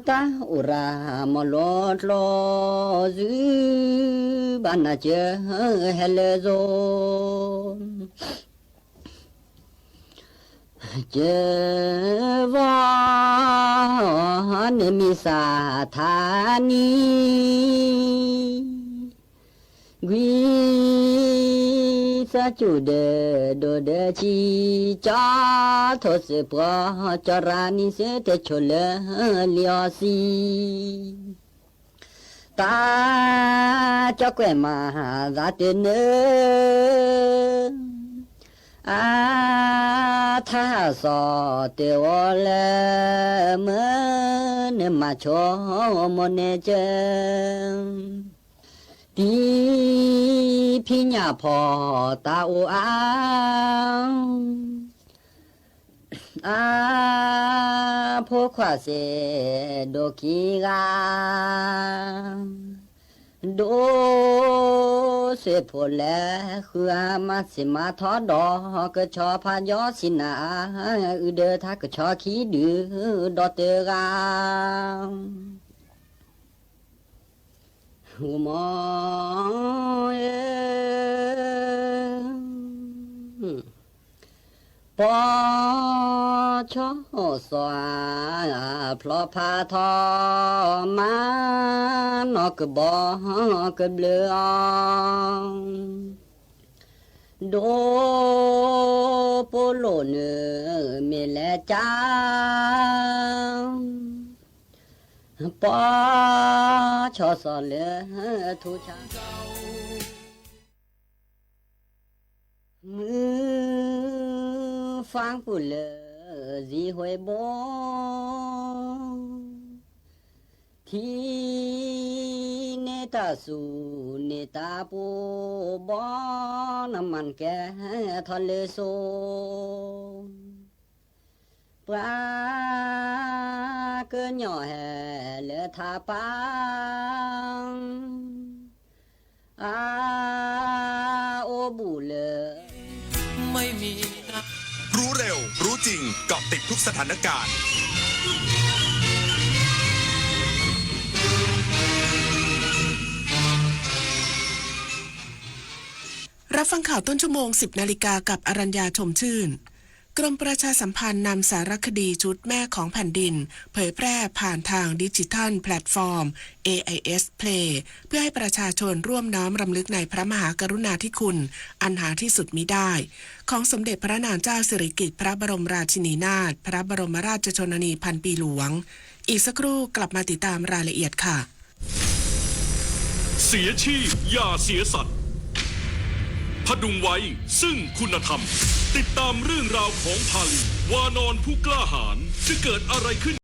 တၢ်အိၣ်ရၤမီၢ်လိာ်ကျိ စုဘၣ်နၤစၢၤဟဲလၢစိၤ ကၢၤဝီ နမ့ၢ်စးထါနံၤ ကွံသးစူၤဒီးဒိၣ်ဒီးဆံး ကၠီထိၣ်စ့ၢ်ပှီၤ ကၠီရၤနံၤစ့တဆိးလၢလံာ်အီၤစံ တၢ်ကၠီကွဲးမၤသးတနၢ အါ ထါဟးစီၤတအိၣ်လၢ မၢနမၤဆိမိၣ်န့ၢ်ကၢ တံၤဖံးညၣ်ဖီၣ်တၢ်အိၣ်အါ အါ အဖိခွါစ့ၢ်ဒိၣ်ခံဂၤ, ဒိၣ်စ့ၢ်ဖိလဲၣ် ဃုအမၤစ့ၢ်မၤထီၣ်ဒီး ကဆီဖးယီဆံနၤ, အုၣ်ဒၢထါကဆီခံဒုဒီးတဂၤ ဂီၤမီၤဧၢ, ပီဆီစီၤဧၢ, ဖျီဖးထီၣ်မၤနီၢ်ကဘီကဘျၢအီၤ, ဒိၣ်ပိလိာ်နုာ်မ့ၢ်လဲၤကၢ် ပီဆီစီၤလၢထူဆါ, မုၢ်ဖၣ်ပူၤလၢဇံဟူးဘိ, ထံၣ်န့ၢ်တၢ်စူၤန့ၢ်တၢ်ပူၤဘီ, နမၤကဲထီၣ်လၢစိၤ ပှၤကညီဟဲလၢထးပၢ်, အအိၣ်ဘူးလၢ รู้เร็ว รู้จริง เกาะติดทุกสถานการณ์ รับฟังข่าวต้นชั่วโมง สิบนาฬิกา กับอรัญญา ชมชื่น กรมประชาสัมพันธ์นำสารคดีชุดแม่ของแผ่นดิน เผยแพร่ผ่านทางดิจิทัลแพลตฟอร์ม เอไอเอส Play เพื่อให้ประชาชนร่วมน้อมรำลึกในพระมหากรุณาธิคุณอันหาที่สุดมิได้ ของสมเด็จพระนางเจ้าสิริกิติ์พระบรมราชินีนาถ พระบรมราชชนนีพันปีหลวง อีกสักครู่กลับมาติดตามรายละเอียดค่ะ เสียชีพอย่าเสียสัตว์ พดุงไว้ซึ่งคุณธรรม ติดตามเรื่องราวของพาลี วานอนผู้กล้าหาญ จะเกิดอะไรขึ้น